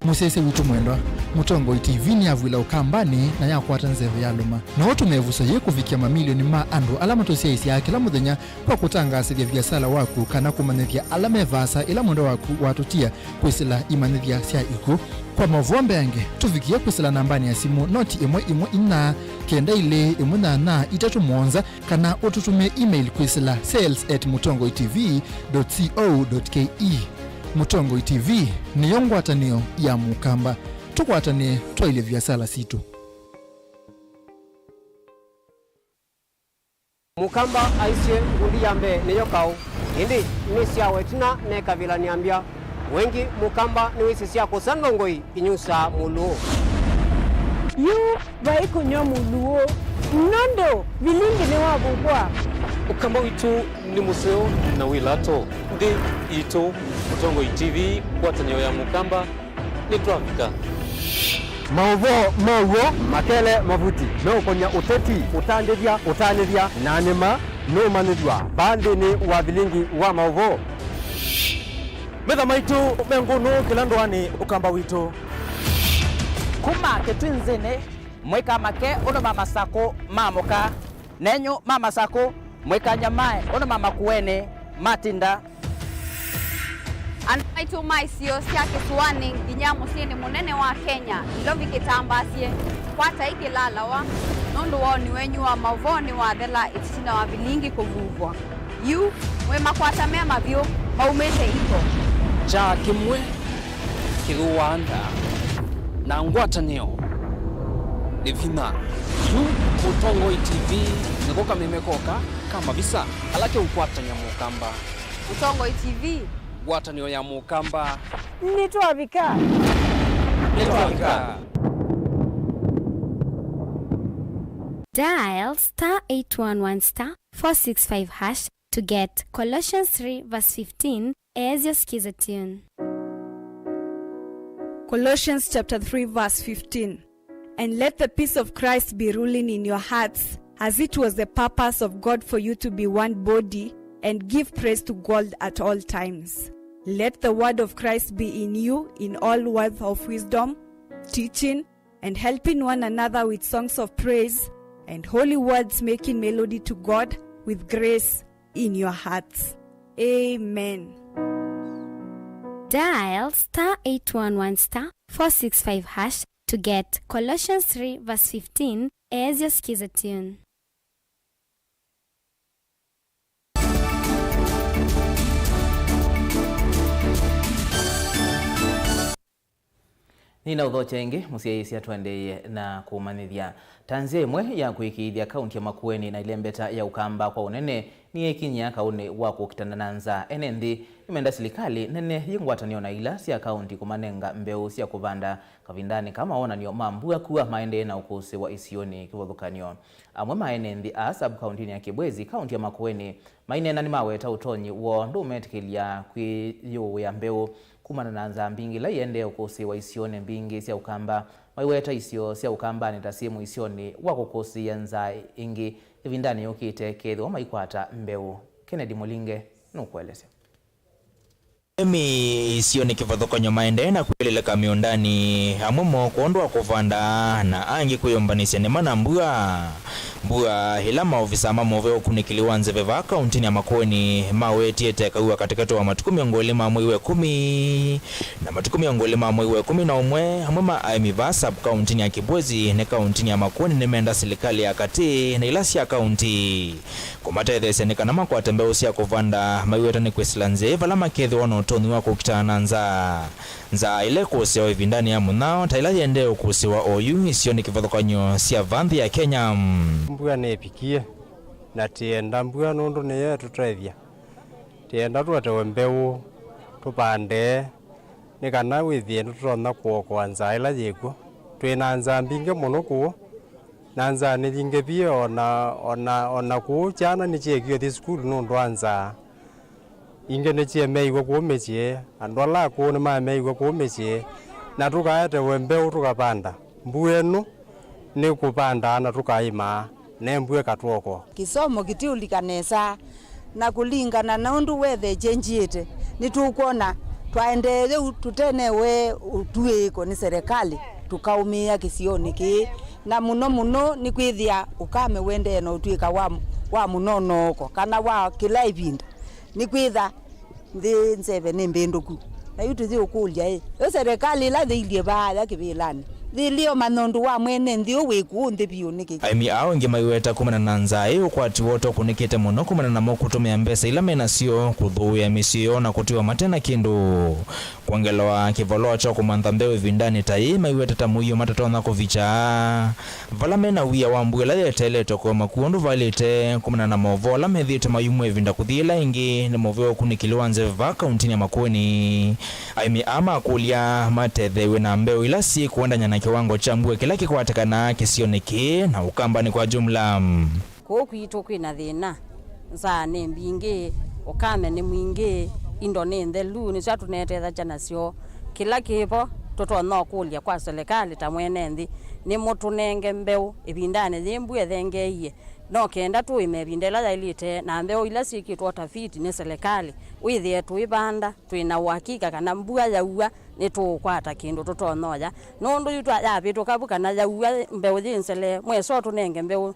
Mũsyaĩĩsya witũ mwendwa, Mũtongoi T V nĩyavw'ĩla Ũkambanĩ na yakwata nzeve ya lũma. No ũtũme ĩvuso yĩĩ kũvikĩa mamilioni ma andũ ala matũsyaĩĩsyaa kĩla mũthenya kwa kũtangaasĩthya viasala waku kana kũmanyĩthya ala me vaasa ĩla mwendwa waku watũtia kwĩsĩla imanyĩthya sya ikw'ũ. Kwa maũvoo mbeange, tũvikĩe kwĩsĩla nambanĩ ya simũ noti ĩmwe ĩmwe inya kenda ilĩ ĩmwe nyanya itatũ mũonza, kana ũtũtũmĩe email kwĩsĩla sales at mũtongoi T V dot co dot K E. Mũtongoi T V nĩyo ngwatanĩo ya Mũkamba. Tũkwatanĩe twaĩlye viasala sitũ. Mũkamba aisye ngundi ya mbee nĩyo kaũ, ĩndĩ nĩ syawa ĩtina nekavilany'a mbya. Wengĩ Mũkamba nĩwĩsĩ sya kũsa ndongoi inyusaa mũlũũ. Yu vai kũnyw'a mũlũũ, nũndũ vilingi nĩwavuvwa. Ũkamba witũ nĩ mũseo na wĩ lato. Nthĩ itũ, Mũtongoi T V, ngwatanĩo ya Mũkamba, nĩtwavika. Maũvoo ma w'o makele mavuti meũkony'a ũteti, ũtandĩthya, ũtanĩthya, na nĩma nũũmanyĩthw'a vaa nthĩnĩ wa vilingi wa maũvoo. Metha maitũ me ngũnũ kĩla ndũanĩ Ũkamba witũ. Kuma kĩtwinzĩnĩ, mũikamake ũndũ ma masakũ ma mũka. Nenyu ma masakũ, mũikanyamae ũndũ ma makuenĩ matinda. Andũ maitũ ma isio sya kĩsũanĩ nginya mũsyĩnĩ mũnene wa Kenya, Nairobi kĩtambaasye, kwatai kĩlalawa, nũndũ woni wenyu wa maũvoo nĩwathela ĩtina wa vilingi kũvuvwa. Yu, mwĩ makwata me mavyũ maumĩte iko. Kyaa kĩmwe kĩthũaa nda, na ngwatanĩo nĩ vinya. Yu Mũtongoi T V nĩko kameme koka ka mavisa ala keũkwatany'a Mũkamba. Mũtongoi T V. Ngwatanĩo ya Mũkamba. Nĩtwavika. Nĩtwavika. Dial star eight one one star four six five hash to get Colossians three verse fifteen as your skiza tune. Colossians chapter three verse fifteen. And let the peace of Christ be ruling in your hearts, as it was the purpose of God for you to be one body, and give praise to God at all times. Let the word of Christ be in you in all words of wisdom, teaching, and helping one another with songs of praise and holy words, making melody to God with grace in your hearts. Amen. Dial star eight one one star four six five hash to get Colossians three verse fifteen as your skiza tune. Nĩnaũthokya ĩngĩ, mũsyaĩĩsya, tũendeeye na kũmanyĩthya. Ta nzĩa ĩmwe ya kũĩkĩĩthya kaunti ya Makueni na ĩlembeta ya Ũkamba kwa ũnene, nĩyekinyia kaũnĩ wa kũkitana na nzaa. Ene nthĩ nĩmenda silikalĩ nene yĩ ngwatanĩo na ila sya kaunti kũmanenga mbeũ sya kũvanda kavindanĩ ka mawonany'o ma mbua kua maendee na ũkũsĩwa isionĩ kĩvathũkany'o. Amwe ma ene nthĩ aa sub-kauntinĩ ya Kibwezi, kaunti ya Makueni, maineena nĩmaweta ũtonyi woo ndũmetĩkĩlya kwĩyũĩa mbeũ kumana na nzaa mbingĩ ila iendee ũkũsĩwa isionĩ mbingĩ sya Ũkamba. Maiweta isio sya Ũkambanĩ ta syĩ mũisyonĩ wa kũkũsĩĩa nzaa ĩngĩ ĩvindanĩ yũkĩte kethĩwa maikwata mbeũ. Kennedy Mũlinge nũkũelesya. Aĩmi isionĩ kĩvathũkany'o maendee na kwĩlĩlĩka mĩũndanĩ, amwe moo kwondũ wa kũvanda na angĩ kwĩyũmbanĩsya nĩma na mbua. Mbua ĩla maovisa ma mũvea ũkunĩkĩli wa nzeve vaa kauntinĩ ya Makueni mawetie ta ĩkauwa katĩkatĩ wa matukũ mĩongo ĩlĩ ma mwei wa ĩkũmi na matukũ mĩongo ĩlĩ ma mwei wa ĩkũmi na ũmwe, amwe ma aĩmi vaa sub-kauntinĩ ya Kibwezi nĩ kauntinĩ ya Makueni nĩmenda silikalĩ ya katĩ na ila sya kaunti kũmatetheesya nĩ kana makwate mbeũ sya kũvanda, maiweta nĩ kwĩsĩla nzĩa vala makethĩwa na ũtonyi wa kũkitana na nzaa. Nzaa ĩla ĩkũsĩawa ĩvindanĩ ya mũnyao ta ĩla yĩendee ũkũsĩwa oyu isionĩ kĩvathũkany'o sya vaa nthĩ ya Kenya. Mbua nĩĩvikie, na tĩenda mbua nũndũ nĩyo ĩtũtethya. Tĩenda tũetewe mbeũ, tũvande, nĩ kana wĩthĩe nĩtũtonya kũokoa nzaa ĩla yĩkw'o. Twĩ na nzaa mbingĩ mũno kũũ, na nzaa nĩ yingĩ vyũ, o na, o na, o na kũũ syana nĩsyeekie ũthi sukulu nũndũ wa nzaa. Ingĩ nĩsyemeiwe kũũ mĩsyĩ, andũ ala akũũ nĩmameiwe kũũ mĩsyĩ, na tũkaetewe mbeũ tũkavanda. Mbua ĩno nĩ kũvandaa na tũkaĩmaa, na ĩ mbua ĩkatũokoa. Kĩsomo kĩtiũlika nesa, na kũlingana na ũndũ weather ĩkyengyĩte, nĩtũkwona twaendee ũu tũtenewe ũtuĩko nĩ serikali, tũkaũmĩĩa kĩsionĩ kĩĩ, na mũno mũno nĩkwĩthĩa ũkame ũendee na ũtw'ĩka wa, wa mũnonooko kana wa kĩla ĩvinda, nĩkwĩtha nthĩ nzeve nĩ mbĩndũku. Na yu tũthi ũkũlya ĩ, yo serikali ĩla yĩilyĩ vaa ya kĩvĩlanĩ, yĩilyĩ ũmanya ũndũ wa mwene nthĩ ũũ wĩ kũũ nthĩ vyũ nĩkĩ? Aĩmi aa angĩ maiweta kumana na nzaa ĩ ũkwati woo tũkũnĩkĩte mũno kumana namo kũtũmĩa mbesa ila me nasyo kũthũĩa mĩsyĩ yoo na kũtiwa mate na kĩndũ. Kwongelewa kĩvalũa kya kũmantha mbeũ ĩvindanĩ ta yĩĩ maiweta ta mũio matatonya kũvikya. Vala me na wia wa mbua ĩla yeteeletwe kũema kw'o ũndũ vaĩlĩte kumana na movoo ala methĩĩtwe mayumw'a ĩvinda kũthi ĩla ĩngĩ nĩ mũvea ũkunĩkĩli wa nzeve vaa kauntinĩ ya Makueni. Aĩmi aa makũlya matetheew'e na mbeũ ila syĩkũendany'a na kĩwango kya mbua kĩla kĩkwatĩkanaa kĩsionĩ kĩĩ na Ũkambanĩ kwa jumla. Kũũ kwitũ kwĩ na thĩna, nzaa nĩ mbingĩ, ũkame nĩ mwingĩ, indo nĩ nthelu, nĩsyo tũnetethakya nasyo. Kĩla kĩ vo tũtonya ũkũlya kwa selekalĩ ta mwene nthĩ, nĩ mũtũnenge mbeũ ĩvindanĩ yĩĩ mbua ĩthengeeie. No kenda tũĩme ĩvinda ĩla yaĩlĩte, na mbeũ ila syĩkĩtwe ũtafiti nĩ selekalĩ, wĩthĩe tũivanda twĩ na ũakika kana mbua yaua nĩtũũkwata kĩndũ tũtonya oya. Nũndũ yu twa-, yavĩtũka vu kana yaua mbeũ yĩ nzele, mwesa ũtũnenge mbeũ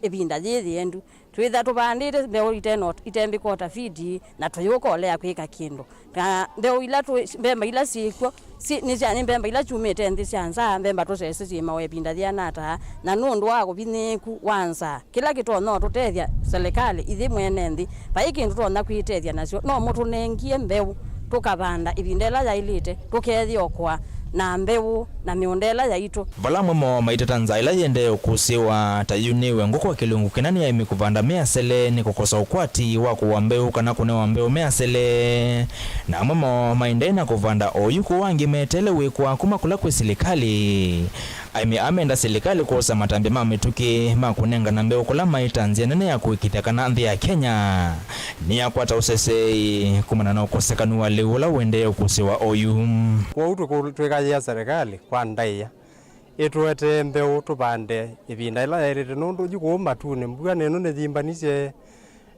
ĩvinda yĩĩ yĩendu. Twĩtha tũvandĩte mbeũ ite no-, itembĩka ũtafiti, na tũyũka ũlea kwĩka kĩndũ. Na mbeũ ila twĩ-, mbemba ila syĩkw'o, si-, nĩ sya, nĩ mbemba ila kyumĩte nthĩ sya nzaa, mbemba tũsese syĩmawa ĩvinda yĩana ata, na nũndũ wa ũvinyĩĩku wa nzaa. Kĩla kĩtonya ũtũtethya, selekalĩ, ithyĩ mwene nthĩ, vai kĩndũ tũtonya kwĩtethya nasyo, no mũtũnengie mbeũ, tũkavanda ĩvinda ĩla yaĩlĩte, tũkeyĩokoa na mbeũ na mĩũnda ĩla yaitũ. Vala amwe moo maiteta nzaa ĩla yĩendee ũkũsĩwa ta yunĩwe ngũkwa kĩlungu kĩna nĩ aĩmi kũvanda measele nĩ kũkosa ũkwati wa kũwa mbeũ kana kũnewa mbeũ measele, na amwe moo maendee na kũvanda oyu kũu angĩ meteele wĩkwa kuma kũla kwĩ silikalĩ. Aĩmi aa menda silikalĩ kwosa matambya ma mĩtũkĩ ma kũnengana mbeũ kũla maĩ ta nzĩa nene ya kũĩkĩĩthya kana nthĩ ya Kenya nĩyakwata ũseseei kumana na ũkosekanu wa lĩu ũla ũendee ũkũsĩwa oyu. Kwoou tũkũ-, twĩkaĩa serikali kwa ndaĩa ĩtũetee mbeũ tũvande ĩvinda ĩla yaĩlĩte, nũndũ yu kũũ matunĩ mbua nĩ ĩno nĩyimbanisye,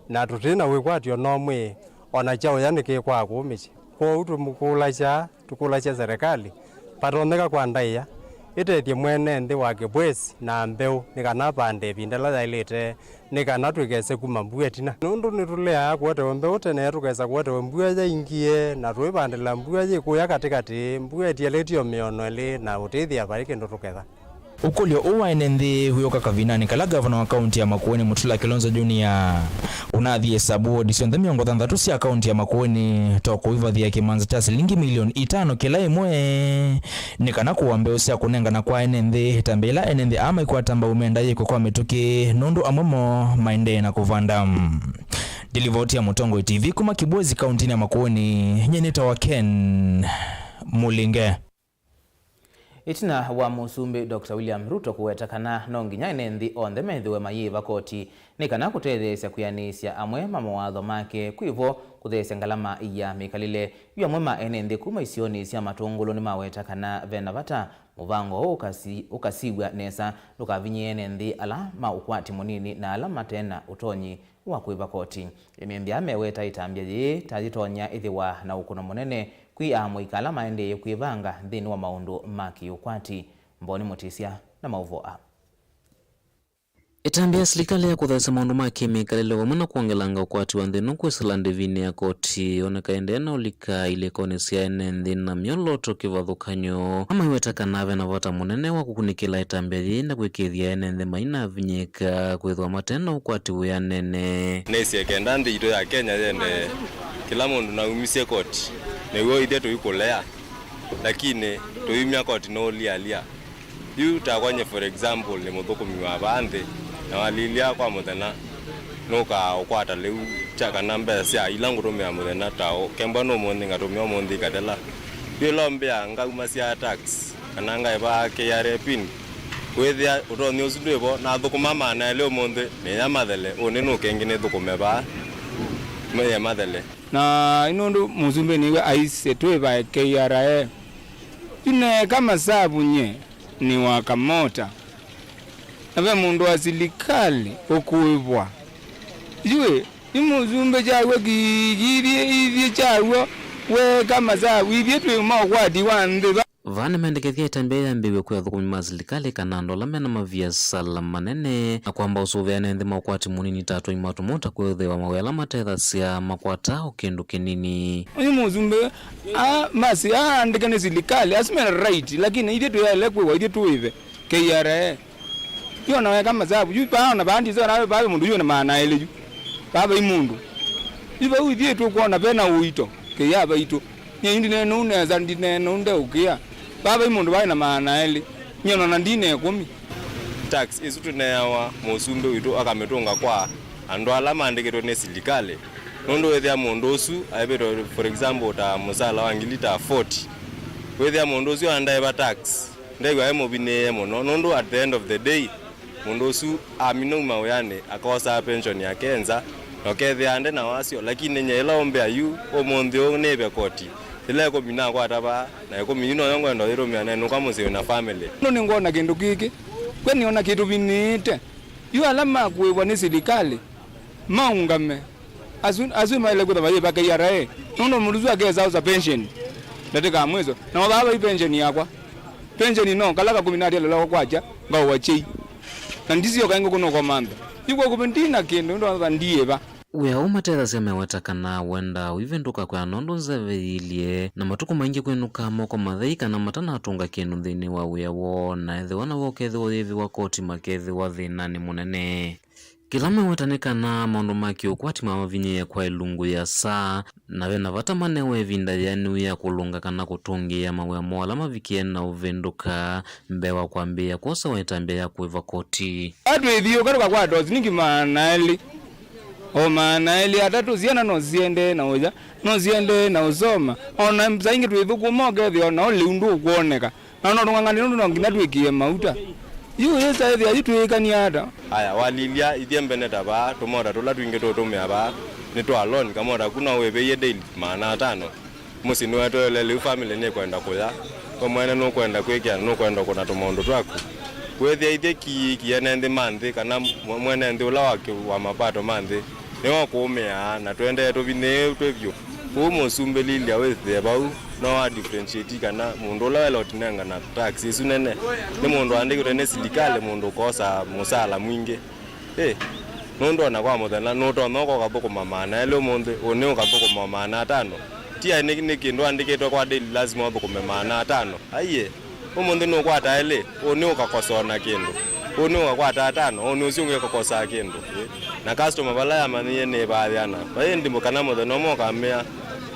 na tũtĩ na wĩkwatyo nomwe, o na kyaũya nĩkĩkwaa kũũ mĩsyĩ. Kwoou tũmũkũlasya, tũkũlasya serikali, vatonyeka kwa ndaĩa, ĩtethye mwene nthĩ wa Kibwezi na mbeũ nĩ kana avande ĩvinda ĩla yaĩlĩte, nĩ kana twĩkese kuma mbua ĩtina. Nũndũ nĩtũleaa kũetewe mbeũ tene, tũkesa kũetewe mbua yaingie, na tũivandĩla mbua yĩ kũya katĩkatĩ, mbua ĩtialĩtye o mĩono ĩlĩ, na ũtĩthĩa vai kĩndũ tũketha. Ũkũlyo ũũ wa ene nthĩ wĩũka kavindanĩ kala ngavana wa kaunti ya Makueni, Mutula Kilonzo Junior, ũnathi ĩsavu wodi syonthe mĩongo thanthatũ sya kaunti ya Makueni to kũivathĩa kĩmanza kya silingi milioni itano kĩla ĩmwe, nĩ kana kũa mbeũ sya kũnengana kwa ene nthĩ, ĩtambya yĩla ene nthĩ aa maikwata mbau menda yĩkwe kwa mĩtũkĩ, nũndũ amwe moo maendee na kũvanda. Ndilivoti ya Mũtongoi T V kuma Kibwezi, kauntinĩ ya Makueni, nyie nĩtawa Ken Mũlinge. Ĩtina wa Mũsumbĩ Doctor William Ruto kũweta kana no nginya ene nthĩ onthe methĩwe mayĩĩva koti nĩ kana kũtetheesya kwĩanĩsya amwe ma mawatho make, kwĩvo kũtheesya ngalama ya mĩkalĩle. Yu amwe ma ene nthĩ kuma isionĩ sya Matũngũlũ nĩmaweta kana ve na vata mũvango ũũ ũkasi-, ũkasiw'a nesa ndũkavinyĩe ene nthĩ ala ma ũkwati mũnini na ala mate na ũtonyi wa kũĩva koti. Ene nthĩ aa meweta ĩtambya yĩĩ ta yĩtonya ĩthĩwa na ũkũno mũnene kwĩ amũika ala maendee kwĩvanga nthĩnĩ wa maũndũ ma kĩ-ũkwati. Mboni Mũtĩsya na maũvoo aa. Ĩtambya ya silikalĩ ya kũtheesya maũndũ ma kĩ-mĩkalĩle vamwe na kwongelanga ũkwati wa nthĩ ĩno kwĩsĩla ndĩvinĩ ya koti yoneka ĩendee na ũlika ilĩkonĩ sya ene nthĩ na myolooto kĩvathũkany'o. Amaiweta kana ve na vata mũnene wa kũkunĩkĩla ĩtambya yĩĩ na kwĩkĩĩthya ene nthĩ mainavinyĩĩka kwĩthĩwa mate na ũkwati wĩanene. Nĩsye kenda nthĩ itũ ya Kenya yĩendee, kĩla mũndũ naumisye koti, nĩw'o ithyĩ tũikũlea, lakini tũimya koti nũũlialia. Yu takwa nyie, for example, nĩ mũthũkũmi wa vaa nthĩ, na walilya kwa mũthenya, nũkaa ũkwata lĩu kya kana mbesa sya ila ngũtũmĩa mũthenya ta ũ-, kembwa nĩ ũmũnthĩ ngatũmĩa ũmũnthĩ ikathela. Yu ĩla ũmbĩa ngaumasya tax, kana ngaĩva K R A pin, wĩthĩa ũtonyi ũsu ndwĩ vo, nathũkũma maana elĩ ũmũnthĩ, nĩya mathele, ũnĩ nũke ĩngĩ nĩthũkũme vaa, meye mathele. Na nũndũ mũsumbĩ nĩwe aisye twĩvae K R A, yu neeka masavu nyie nĩ wa kamota, na ve mũndũ wa silikalĩ ũkũĩvwa. Yu ĩ, yu mũsumbĩ kyaw'o kĩithyĩ kyaw'o weeka masavu, ithyĩ twĩ ma ũkwati wa nthĩ va? Vaa nĩmendekethya ĩtambya yĩĩ yambĩĩw'e kwĩ athũkũmi ma silikalĩ kana andũ ala me na maviasala manene, na kwamba ũsũvĩa ene nthĩ ma ũkwati mũnini ta atwai ma tũmota kwĩthĩwa mawĩa ala matethasya makwata o kĩndũ kĩnini. Ũyũ mũsumbĩ, a, masi, aandĩke nĩ silikalĩ, asu me na right, lakini ithyĩ tũyaĩle kwĩwa, ithyĩ tũĩve K R A. Yu ona weka masavu, yu paa ona vaa ndisona vaa mũndũ yu na maana elĩ yu. Vaa vai mũndũ. Yu vau ithyĩ tũkwona ve na ũito, kĩya vaitũ. Nyie yu ndineena ũu nesa, ndineena ũu ndeũkĩa. Vaa vai mũndũ vaĩ na maana elĩ. Nyie ona ndi na ĩkũmi. Tax ĩsu tũneawa mũsumbĩ witũ akamĩtũnga kwa andũ ala maandĩkĩtwe nĩ silikalĩ. Nũndũ wĩthĩa mũndũ ũsu aĩvĩtwe, for example, ta mũsala wa ngili ta forty. Wĩthĩa mũndũ ũsu andaĩva tax, ndew'a e mũvinĩĩe mũno, nũndũ at the end of the day, mũndũ ũsu amina uma wĩanĩ, akosaa pension yake nza, na ũkethĩa nde na wasyo. Lakini nyie ĩla ũmbĩa yu, ũmũnthĩ ũũ nĩĩve koti, yĩla ĩkũmi nakwata vaa, na ĩkũmi yu noyo ngwenda ũyĩtũmĩa nenũka mũsyĩ wĩ na family. Nũndũ nĩngwona kĩndũ kĩkĩ, we nĩona kĩtũvinĩĩte. Yu ala makũĩvwa nĩ silikalĩ, maũngame. Asu, asu maĩle kwĩtha mayĩva K R A. Nũndũ mũndũ ũsu akesa osa pension ndatĩka ya mwĩso. Na vaa vai pension yakwa. Pension no, kala kakũmi natĩalĩla kwakya, ngaũa kyei. Na ndisyoka ĩngĩ kũnũka ũmantha. Yu kwa kũvĩ ndi na kĩndũ, nũndũ wa ndiĩva. Wĩa ũũ matethasya meweta kana wendaa ũivĩndũka kwĩana ũndũ nzeve yĩilyĩ, na matukũ maingĩ kwĩnũkaa moko mathei kana matanatũnga kĩndũ nthĩnĩ wa wĩa woo, na ethĩwa navo ũkethĩwa ũyĩvĩwa koti makethĩwa thĩnanĩ mũnene. Kĩla meweta nĩ kana maũndũ ma kĩũkwati mamavinyĩĩe kwa ĩlungu yĩasa, na ve na vata manewe ĩvinda yĩanĩu ya kũlũnga kana kũtũngĩĩa mawĩa moo ala mavikie na ũvĩndũka mbee wa kwambĩĩa kwosawa ĩtambya ya kũĩva koti. Atwĩthiũka tũkakwata o silingi maana elĩ, o maana elĩ atatũ, syana no siendee na ũya, no siendee na ũsoma, o na saa ingĩ twĩthũkũma ũkethĩa o na ũlĩu ndũkwoneka. Na no tũng'ang'ane nũndũ no nginya twĩkĩe mauta. Yu ĩsa ĩthĩa yu twĩĩkanie ata? Aya, walilya ithyĩ mbene ta vaa, tũmota tũla twingĩ tũtũmĩa vaa nĩ twa loan, kamota ku no wĩvĩie daily maana atano. Mũsyĩ nĩweteele, lĩu family nĩkwenda kũya. We mwene nũkwenda kwĩkĩa, nũkwenda kũna tũmaũndũ twaku. Wĩthĩa ithyĩ ki, ki ene nthĩ ma nthĩ, kana mwe-, mwene nthĩ ũla wa kĩ-, wa mapato ma nthĩ, nĩwe ũkũũmĩaa, na tũendee tũvinĩĩe twĩ vyũ. Kwoou mũsumbĩ lilya wĩthĩe vau, no wa differentiate kana mũndũ ũla wela ũtinengana tax ĩsu nene nĩ mũndũ aandĩkĩtwe nĩ silikalĩ, mũndũ ũkosa mũsaala mwingĩ. Ĩ, nũndũ ona kwa mũthenya nũtonya ũka ũkathũkũma maana elĩ ũmũnthĩ, ũnĩ ũkathũkũma maana atano. Ti aĩ nĩ, nĩ kĩndũ andĩkĩtwe kwa daily lazima ũthũkũme maana atano. Aiee. Ũmũnthĩ nũkwata elĩ, ũũ nĩ ũkakosa ona kĩndũ, ũũ nĩ ũkakwata atano, ũũ nĩ ũsu ũngĩ ũkakosaa kĩndũ. Ĩ, na customer vala yamanyĩie nĩĩvaathĩana. Vai ndimũ kana mũthenya ũmwe ũkamea,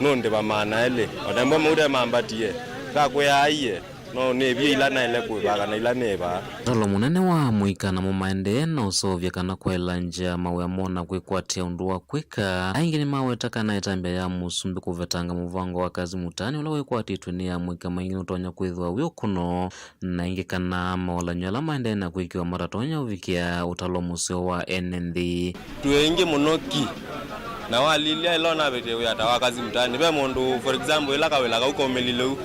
nũndĩva maana elĩ. O na mbwa mauta mambatie, ngakwĩa aiye, no nĩvie ila naĩle kwĩvaa kana ila nĩĩvaa. Ũtalo mũnene wa amũika namo maendee na ũseũvya kana kwaĩla nzĩa mawĩa mona kwĩkwatĩa ũndũ wa kwĩka. Aingĩ nĩmaweta kana ĩtambya ya mũsumbĩ kũvetanga mũvango wa Kazi Mtaani ũla wĩkwatĩtw'e nĩ amũika maingĩ nũtonya kwĩthĩwa wĩ ũkũno, na ĩngĩ kana maũlany'o ala maendee na kwĩkĩwa matatonya ũvikĩa ũtalo mũseo wa ene nthĩ. Twĩ aingĩ mũno ki, na walilya ĩla ũnavĩtĩe wĩa ta wa Kazi Mtaani, ve mũndũ, for example, ĩla kawĩla kau kaumĩlile u,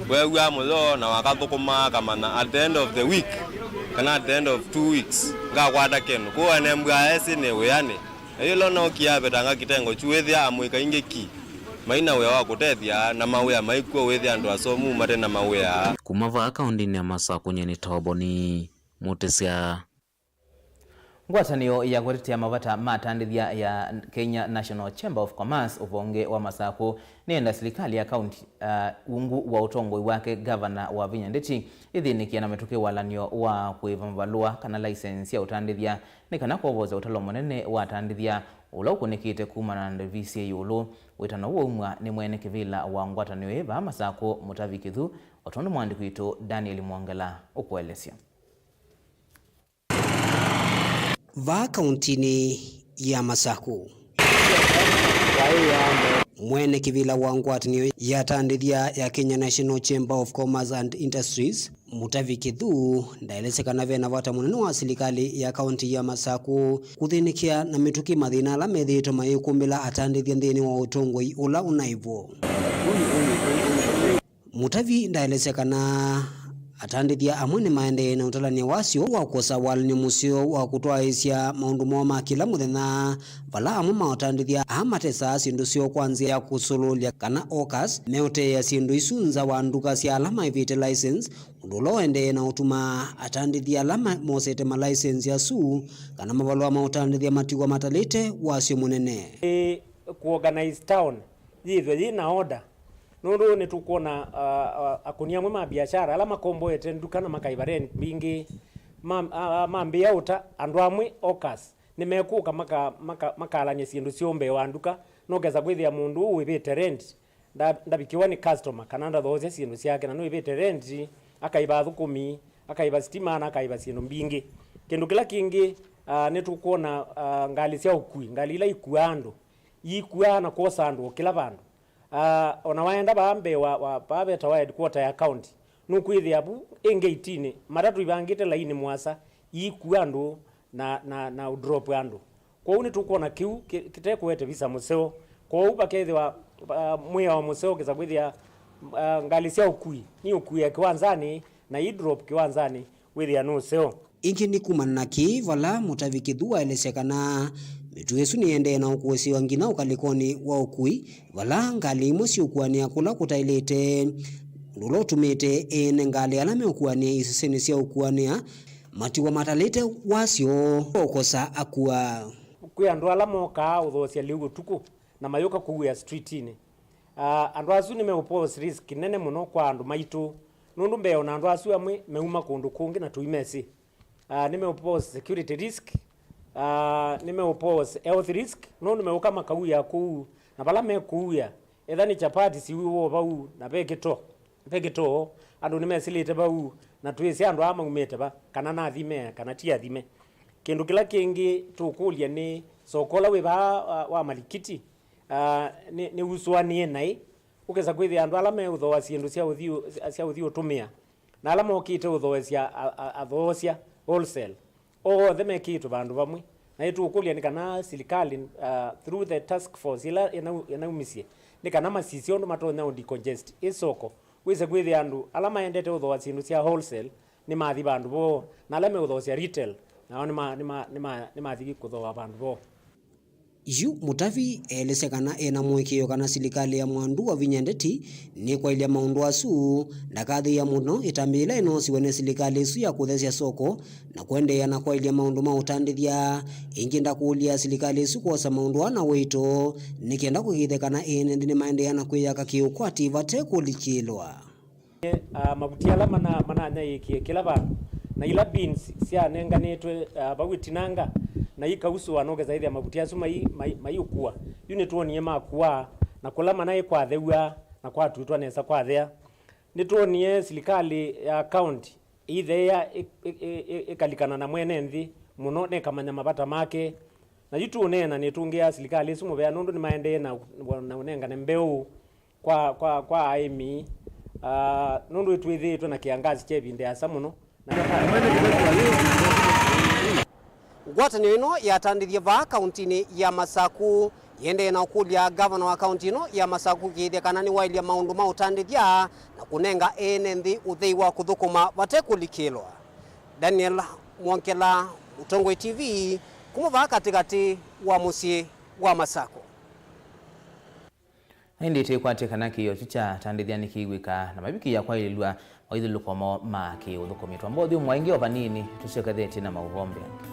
weew'aa mũyo na wakathũkũma akamanya at the end of the week, kana at the end of two weeks, ngakwata kĩndũ. Kwoou anembwaa esĩ nĩ wĩanĩ. Na yĩla ũnaũkia avetanga kĩtengo kyu, wĩthĩa amũika aingĩ ki maina wĩa wa kũtethya, na mawĩa maikw'o, wĩthĩa andũ asomu mate na mawĩa. Kuma vaa kaũndĩnĩ ya Masakũ, nyie nĩ Toboni Mũtĩsya. Ngwatanĩo ya kũtetea mavata ma atandĩthya ya Kenya National Chamber of Commerce ũvonge wa Masakũ nĩyenda silikalĩ ya kaunti, uh, ungu wa ũtongoi wake Gavana Wavinya Ndeti ĩthĩnĩkĩe na mĩtũkĩ walany'o wa kũĩva mavalũa kana license sya ũtandĩthya nĩ kana kwovosya ũtalo mũnene wa atandĩthya ũla ũkũnĩkĩte kumana na ndevi syĩ ĩũlũ. Wĩtano ũũ waumw'a nĩ mwene kĩvĩla wa ngwatanĩo ĩĩ vaa Masakũ, Mũtavi Kĩthu, o tondũ mwandĩki witũ Daniel Mwongela ũkũelesya. Vaa kauntinĩ ya Masakũ, mwene kĩvĩla wa ngwatanĩo ya atandĩthya ya Kenya National Chamber of Commerce and Industries, Mũtavi Kĩthu, ndaelesya kana ve na vata mũnene wa silikalĩ ya kaunti ya Masakũ kũthĩnĩkĩa na mĩtũkĩ mathĩna ala methĩĩtwe mayĩkumbĩla atandĩthya nthĩnĩ wa ũtongoi ũla ũnaĩ vo. Mũtavi ndaelesya kana atandĩthya amwe nĩmaendee na ũtalany'a wasyo wa kwosa walany'o mũseo wa kũtwaĩĩsya maũndũ moo ma kĩla mũthenya, vala amwe ma atandĩthya aa matesaa syĩndũ syoo kwa nzĩa ya kũsũlũlya kana hawkers, meũteea syĩndũ isu nza wa nduka sya ala maĩvĩte license, ũndũ ũla ũendee na ũtuma atandĩthya ala ma-, mosete ma license asu kana mavalũa ma ũtandĩthya matiwa matalĩte wasyo mũnene. Ĩ, kũ organize town yĩthwe yĩ na order. Nũndũ nĩtũkwona, ah, ah, akũni amwe ma biashara ala makomboete nduka na makaĩva rent mbingĩ, ma-, ah, ah, mambĩĩa ũta andũ amwe hawkers nĩmekũka maka-, maka-, makalany'e syĩndũ syoo mbee wa nduka, nokesa kwĩthĩa mũndũ ũũ wĩvĩte rent nda-, ndavikĩwa nĩ customer kana ndathoosya syĩndũ syake, na nũĩvĩte rent, akaĩva athũkũmi, akaĩva sitima, na akaĩva syĩndũ mbingĩ. Kĩndũ kĩla kĩngĩ, ah, nĩtũkwona, ah, ngalĩ sya ũkui, ngalĩ ila ikuaa andũ, iikuaa na kwosa andũ o kĩla vandũ. Ah, ona waenda vaa mbee wa, wa, vaa vetawa headquarter ya county, nũkwĩthĩa vu ĩ ngetinĩ, matatũ ivangĩte lainĩ mũasa, iikua andũ na, na, na ũdrop andũ. Kwoou nĩtũkwona kĩu kĩ-, kĩtekũete visa mũseo. Kwoou vakethĩwa, ah, mwĩao mũseo kĩsa kwĩthĩa, ah, ngalĩ sya ũkui niũkuĩa kĩwanzanĩ na idrop kĩwanzanĩ wĩthĩa nĩ ũseo. Ĩngĩ nĩ kumana na kĩĩ vala Mũtavi Kĩthu waelesya kana mĩtuo ĩsu nĩyendee na ũkũsĩĩwa nginya ũkalĩkonĩ wa ũkui, vala ngalĩ imwe siũkuanĩa kũla kũtaĩlĩte, ũndũ ũla ũtumĩte ene ngalĩ ala meũkuanĩa isesenĩ sya ũkuanĩa matiwa matalĩte wasyo ũkosa akua. Kwĩ andũ ala mokaa ũthoosya lĩu ũtukũ na mayũka kũuĩa streetinĩ. Ah, andũ asu nĩmeũpose risk nene mũno kwa andũ maitũ, nũndũ mbee ona andũ asu amwe meuma kũndũ kũngĩ na tũimesĩ. Ah, nĩmeũpose security risk, ah, nĩmeũpose health risk, nũndũ meũka makauĩa kũu, na vala mekũuĩa, etha nĩ chapati siuĩwa vau, na ve kĩto, ve kĩtoo, andũ nĩmesĩlĩte vau, na twĩsĩ andũ aa maumĩte va, kana nathime, kana ti athime. Kĩndũ kĩla kĩngĩ tũkũlya nĩ soko ũla wĩ vaa wa, wa malikiti, ah, nĩ, nĩusũanĩe naĩ, ũkesa kwĩthĩa andũ ala meũthooa syĩndũ sya ũthi, sya ũthi ũtũmĩa, na ala mokĩte ũthoosya a, a, athoosya wholesale, onthe mekĩĩtwe vandũ vamwe. Na ĩtũkũlya nĩ kana silikalĩ, ah, through the task force ĩla ĩnau-, ĩnaumisye, nĩ kana masisye ũndũ matonya ũ decongest ĩ soko, wĩse kwĩthĩa andũ ala maendete ũthooa syĩndũ sya wholesale nĩmathi vandũ voo, na ala meũthoosya retail nao nĩma-, nĩma-, nĩma-, nĩmathi kũthooa vandũ voo. Yu Mũtavi elesya kana ena mũĩkĩĩo kana silikalĩ ya Mwandu Wavinya Ndeti nĩkwaĩlya maũndũ asu, ndakathĩĩa mũno ĩtambya yĩla ĩnoosiwe nĩ silikalĩ ĩsu ya kũthesya soko na kũendeea na kwaĩlya maũndũ ma ũtandĩthya. Ĩngĩ ndakũlya silikalĩ ĩsu kwosa maũndũ aa na ũito nĩ kenda kũkĩĩthya kana ene nthĩ nĩmaendeea na kwĩyaka kĩũkwati vate kũlikĩlwa. Ah, mavuti ala mana-, mananyaĩĩkie kĩla vandũ, na ila bins syanenganĩtwe, ah, vau ĩtinanga, na ikausũa, nũkesa ĩthĩa mavuti asu mai-, mai-, maiũkua. Yu nĩtwonie makuaa, na kũla manaĩ kwathew'a na kwatutwa nesa kwathea. Nĩtwonie silikalĩ ya kaunti ĩitheea ĩ-, ĩ-, ĩ-, ĩ-, ĩkalikana na mwene nthĩ mũno, na ĩkamanya mavata make. Na yu tũũneena nĩtũngĩa silikalĩ ĩsu mũvea, nũndũ nĩmaendee na, na ũnengane mbeũ kwa, kwa, kwa aĩmi, ah, nũndũ twĩthĩĩtwe na kĩangazi kya ĩvinda ĩasa mũno. Na Ngwatanĩo ĩno yatandĩthye vaa kauntinĩ ya Masaku yĩendee na ũkũlya ngavana wa kaunti ĩno ya Masaku kĩĩthya kana nĩwaĩlya maũndũ ma ũtandĩthya na kũnenga ene nthĩ ũthei wa kũthũkũma vate kũlikĩlwa. Daniel Mwongela, Mũtongoi T V, kuma vaa katĩkatĩ wa mũsyĩ wa Masaku. Na ĩndĩ tĩkwatye kana kĩĩo kyu kyatandĩthya nĩkĩw'ĩka na mavikĩĩa kwaĩlĩlw'a maithyũlũko moo ma kĩ-ũthũkũmi. Twamba ũthyũmũa ĩngĩ o vanini, tũsyokethetye na maũvoo mbeange.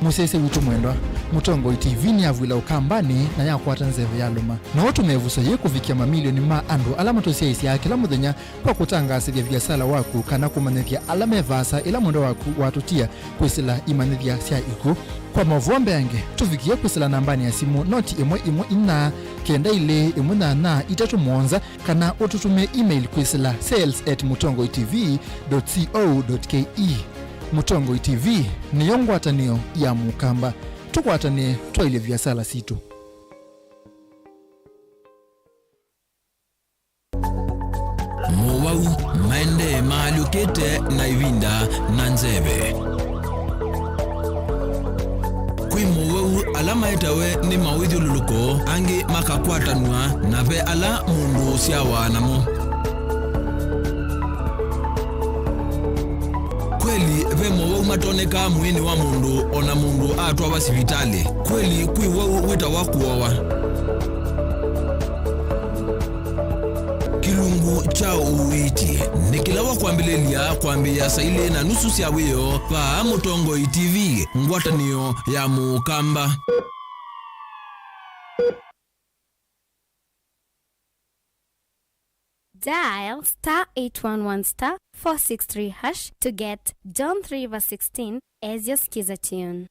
Mũsyaĩĩsya witũ mwendwa, Mũtongoi T V nĩyavw'ĩla Ũkambanĩ na yakwata nzeve yalũma. No ũtũme ĩvuso yĩĩ kũvikĩa mamilioni ma andũ ala matũsyaĩĩsyaa kĩla mũthenya kwa kũtangaasĩthya viasala waku kana kũmanyĩthya ala me vaasa ĩla mwendwa waku watũtia kwĩsĩla imanyĩthya sya ikw'ũ. Kwa maũvoo mbeange, tũvikĩe kwĩsĩla nambanĩ ya simũ noti ĩmwe ĩmwe inya kenda ilĩ ĩmwe nyanya itatũ mũonza, kana ũtũtũmĩe email kwĩsĩla sales at mũtongoi T V dot co dot K E. Mũtongoi T V nĩyo ngwatanĩo ya Mũkamba. Tũkwatanĩe twaĩlye viasala sitũ. Mowau maendee maalyũkĩte na ĩvinda na nzeve. Kwĩ mowau ala maetawe nĩ mawĩthyũlũlũko, angĩ makakwatanw'a, na ve ala mũndũ ũsyawa namo. Kweli, ve mowau matonekaa mwĩĩnĩ wa mũndũ o na mũndũ atwawa sivitalĩ. Kweli, kwĩ wau wĩtawa kũowa. Kĩlungu kya ũiiti nĩ kĩla wa kwambĩlĩlya kwambĩĩa saa ilĩ na nusu sya wĩoo vaa Mũtongoi T V, ngwatanĩo ya Mũkamba. Dial star eight one one star four six three hash to get John three verse sixteen as your skiza tune.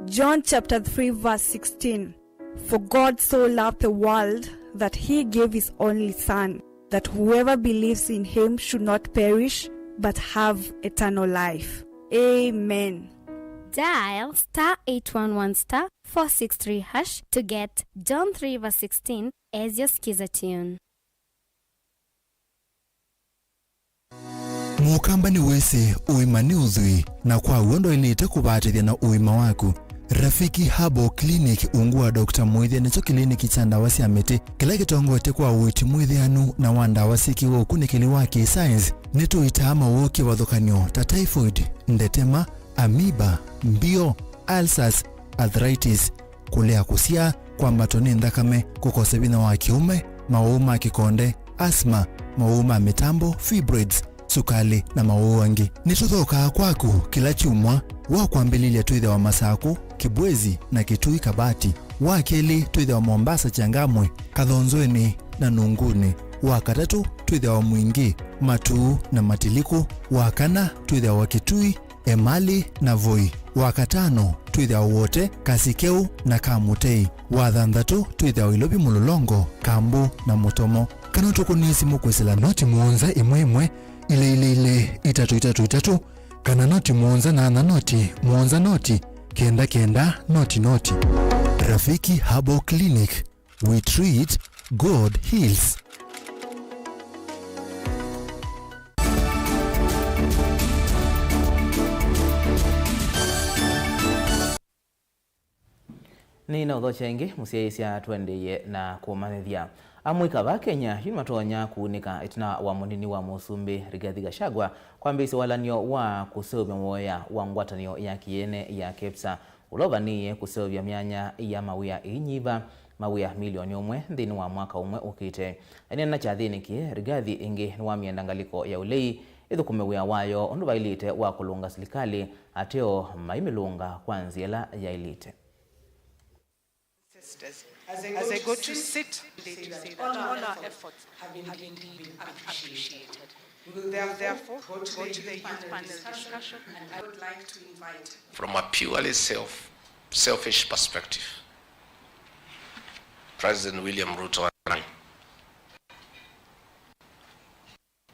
John chapter three verse sixteen. For God so loved the world that he gave his only Son, that whoever believes in him should not perish but have eternal life. Amen. Dial star eight one one star four six three hash to get John three verse sixteen as your skiza tune. Mũkamba nĩwĩsĩ ũima nĩ ũthwii, na kwa w'o ndwaĩlĩte kũvatĩthya na ũima waku. Rafiki Herbal Clinic ungu wa Doctor Mũĩthya nĩkyo kĩliniki kya ndawa sya mĩtĩ kĩla kĩtongoetye kwa ũiiti mwĩthĩanu na wa ndawa syĩkĩwe ũkunĩkĩli wa kĩ-science. Nĩtũitaa mawoo kĩvathũkany'o ta typhoid, ndetema, amoeba, mbio, ulcers, arthritis, kũlea kũsyaa, kwambatwa nĩ nthakame, kũkosa vinya wa kĩũme, mawau ma kĩkonde, asthma, mawau ma mĩtambo, fibroids, sukalĩ, na mawau angĩ. Nĩtũthookaa kwaku kĩla kyumwa. Wa kwambĩlĩlya twĩthĩawa Masakũ, Kibwezi, na Kitui Kabati. Wa kelĩ twĩthĩawa Mombasa, Changamwe, Kathonzweni, na Nunguni. Wa katatũ twĩthĩawa Mwingi, Matuu, na Matiliku. Wa kana twĩthĩawa Kitui, Emali, na Voi. Wa katano twĩthĩawa Wote, Kasikeu, na Kamutei. Wa thanthatũ twĩthĩawa Ilovi, Mũlolongo, Kambu, na Mũtomo. Kana ũtũkũnĩe simũ kwĩsĩla noti mũonza ĩmwe ĩmwe, ilĩ ilĩ ilĩ, itatũ itatũ itatũ, kana noti mũonza nyanya noti, mũonza noti, kenda kenda, noti noti. Rafiki Herbal Clinic, we treat, God heals. Nĩnaũthokya ĩngĩ, mũsyaĩĩsya, tũendeeye na kũmanyĩthya. Amũika va Kenya yu nĩmatonya kũunĩka ĩtina wa mũnini wa mũsumbĩ Rigathi Gachagua kwambĩĩsya walany'o wa kũseũvya mũvoya wa ngwatanĩo ya kĩene ya KEPSA, ũla ũvanĩĩe kũseũvya myanya ya mawĩa ĩinyiva mawĩa milioni ũmwe nthĩnĩ wa mwaka ũmwe ũkĩte. Aineena kyathĩnĩ kĩĩ, Rigathi ĩngĩ nĩwamyenda ngalĩko ya ũlei ĩthũkũme wĩa wayo ũndũ vaĩlĩte wa kũlũnga silikalĩ, ateo maimĩlũnga kwa nzĩa ĩla yaĩlĩte. As I go to sit, they to say that all our efforts have indeed been appreciated. We will therefore go to the youth panel discussion, and I would like to invite from a purely self, selfish perspective, President William Ruto and I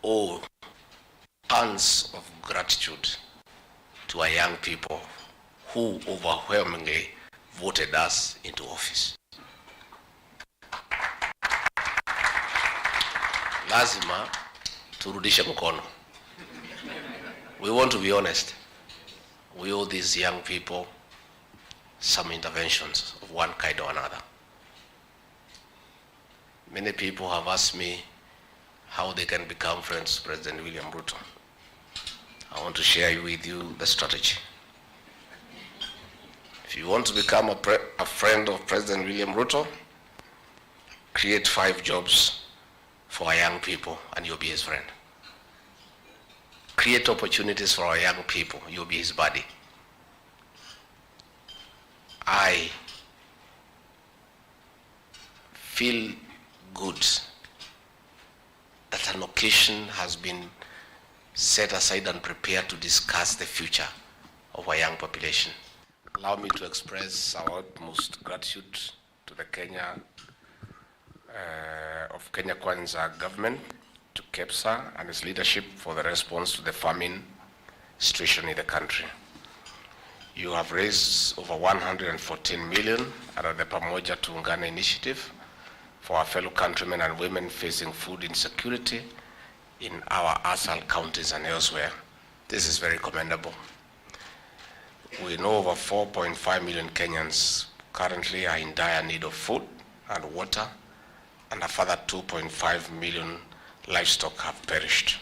owe tons of gratitude to our young people who overwhelmingly voted us into office. Lazima turudishe mkono. We want to be honest. We owe these young people some interventions of one kind or another. Many people have asked me how they can become friends to President William Ruto. I want to share with you the strategy. If you want to become a, pre- a friend of President William Ruto, create five jobs for our young people and you'll be his friend. Create opportunities for our young people, you'll be his buddy. I feel good that an occasion has been set aside and prepared to discuss the future of our young population. Allow me to express our utmost gratitude to the Kenya, uh, of Kenya Kwanza government, to KEPSA and its leadership for the response to the famine situation in the country. You have raised over one hundred and fourteen million under the Pamoja Tuungane initiative for our fellow countrymen and women facing food insecurity in our ASAL counties and elsewhere. This is very commendable. We know over four point five million Kenyans currently are in dire need of food and water, and a further two point five million livestock have perished.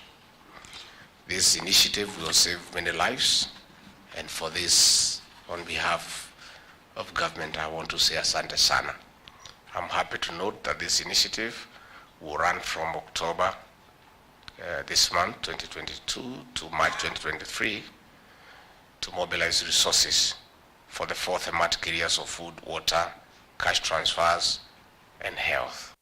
This initiative will save many lives, and for this, on behalf of government, I want to say asante sana. I'm happy to note that this initiative will run from October, uh, this month, twenty twenty-two, to March twenty twenty-three, to mobilize resources for the four thematic areas of food, water, cash transfers, and health.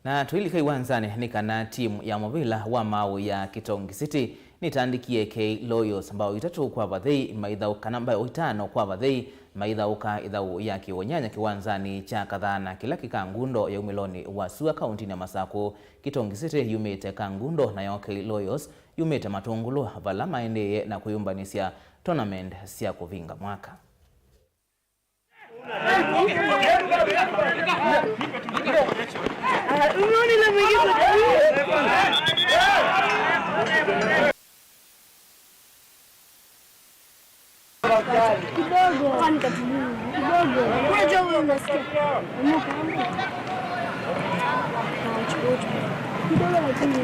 Na tũilika iwanzanĩ nĩ kana timu ya mũvĩla wa maaũ ya Kitongi City nĩtandĩkie K Loyals mbao itatũ kwa vathei maithaũka na mbao itano kwa vathei maithaũka ĩthaũ ya kĩũnyanya kĩwanzanĩ kya Kathana kĩla kĩ Kangundo ya umĩlonĩ wa sua kauntinĩ ya Masakũ. Kitongi City yumĩte Kangundo, nayo K Loyals yumĩte Matũngũlũ, vala maendee na kwĩyũmbanĩsya tournament sya kũvinga mwaka. Kidogo. Kwani katulivu. Kidogo. Unajua wewe unasikia. Amuka, amuka. Kidogo lakini.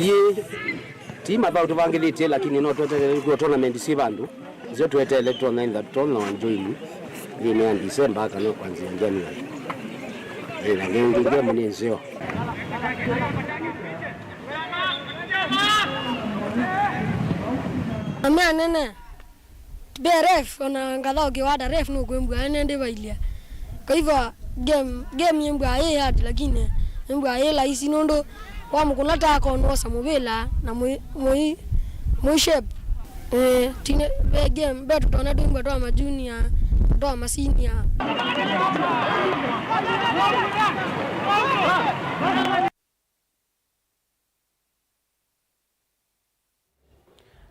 Ye, ti mathaũ tũvangĩthĩtye, lakini no tweteele kwĩwa tournament syĩ vandũ. Nzeo tweteele tũtonya, either tũtonya wa join nthĩnĩ ya December kana kwanzĩa January. Ĩĩ, na nĩ, nĩ game nĩ nzeo. Amea nene. Be ref, ona ngathaũkĩwa ata ref nũkwĩmbwa ene ndĩvailya. Kwa hivyo, game, game yĩmbwa yĩ hard, lakini yĩmbwa yĩ laisi nũndũ wamũkũna ta akonwosa mũvĩla na mũi, mũi, mũi shape. Eh, tine, be game, be tũtonya twĩmbwa twa ma junior, twa ma senior.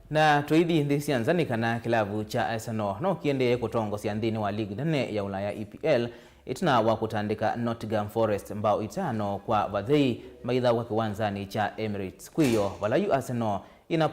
Na tũithi nthĩ sya nza nĩ kana kĩlavu kya Arsenal no kĩendee kũtongosya nthĩnĩ wa ligi nene ya Ulaya E P L ĩtina wa kũtandĩka Nottingham Forest mbao itano kwa vathei maithaũka kĩwanzanĩ kya Emirates. Kwĩyo vala yu Arsenal ĩna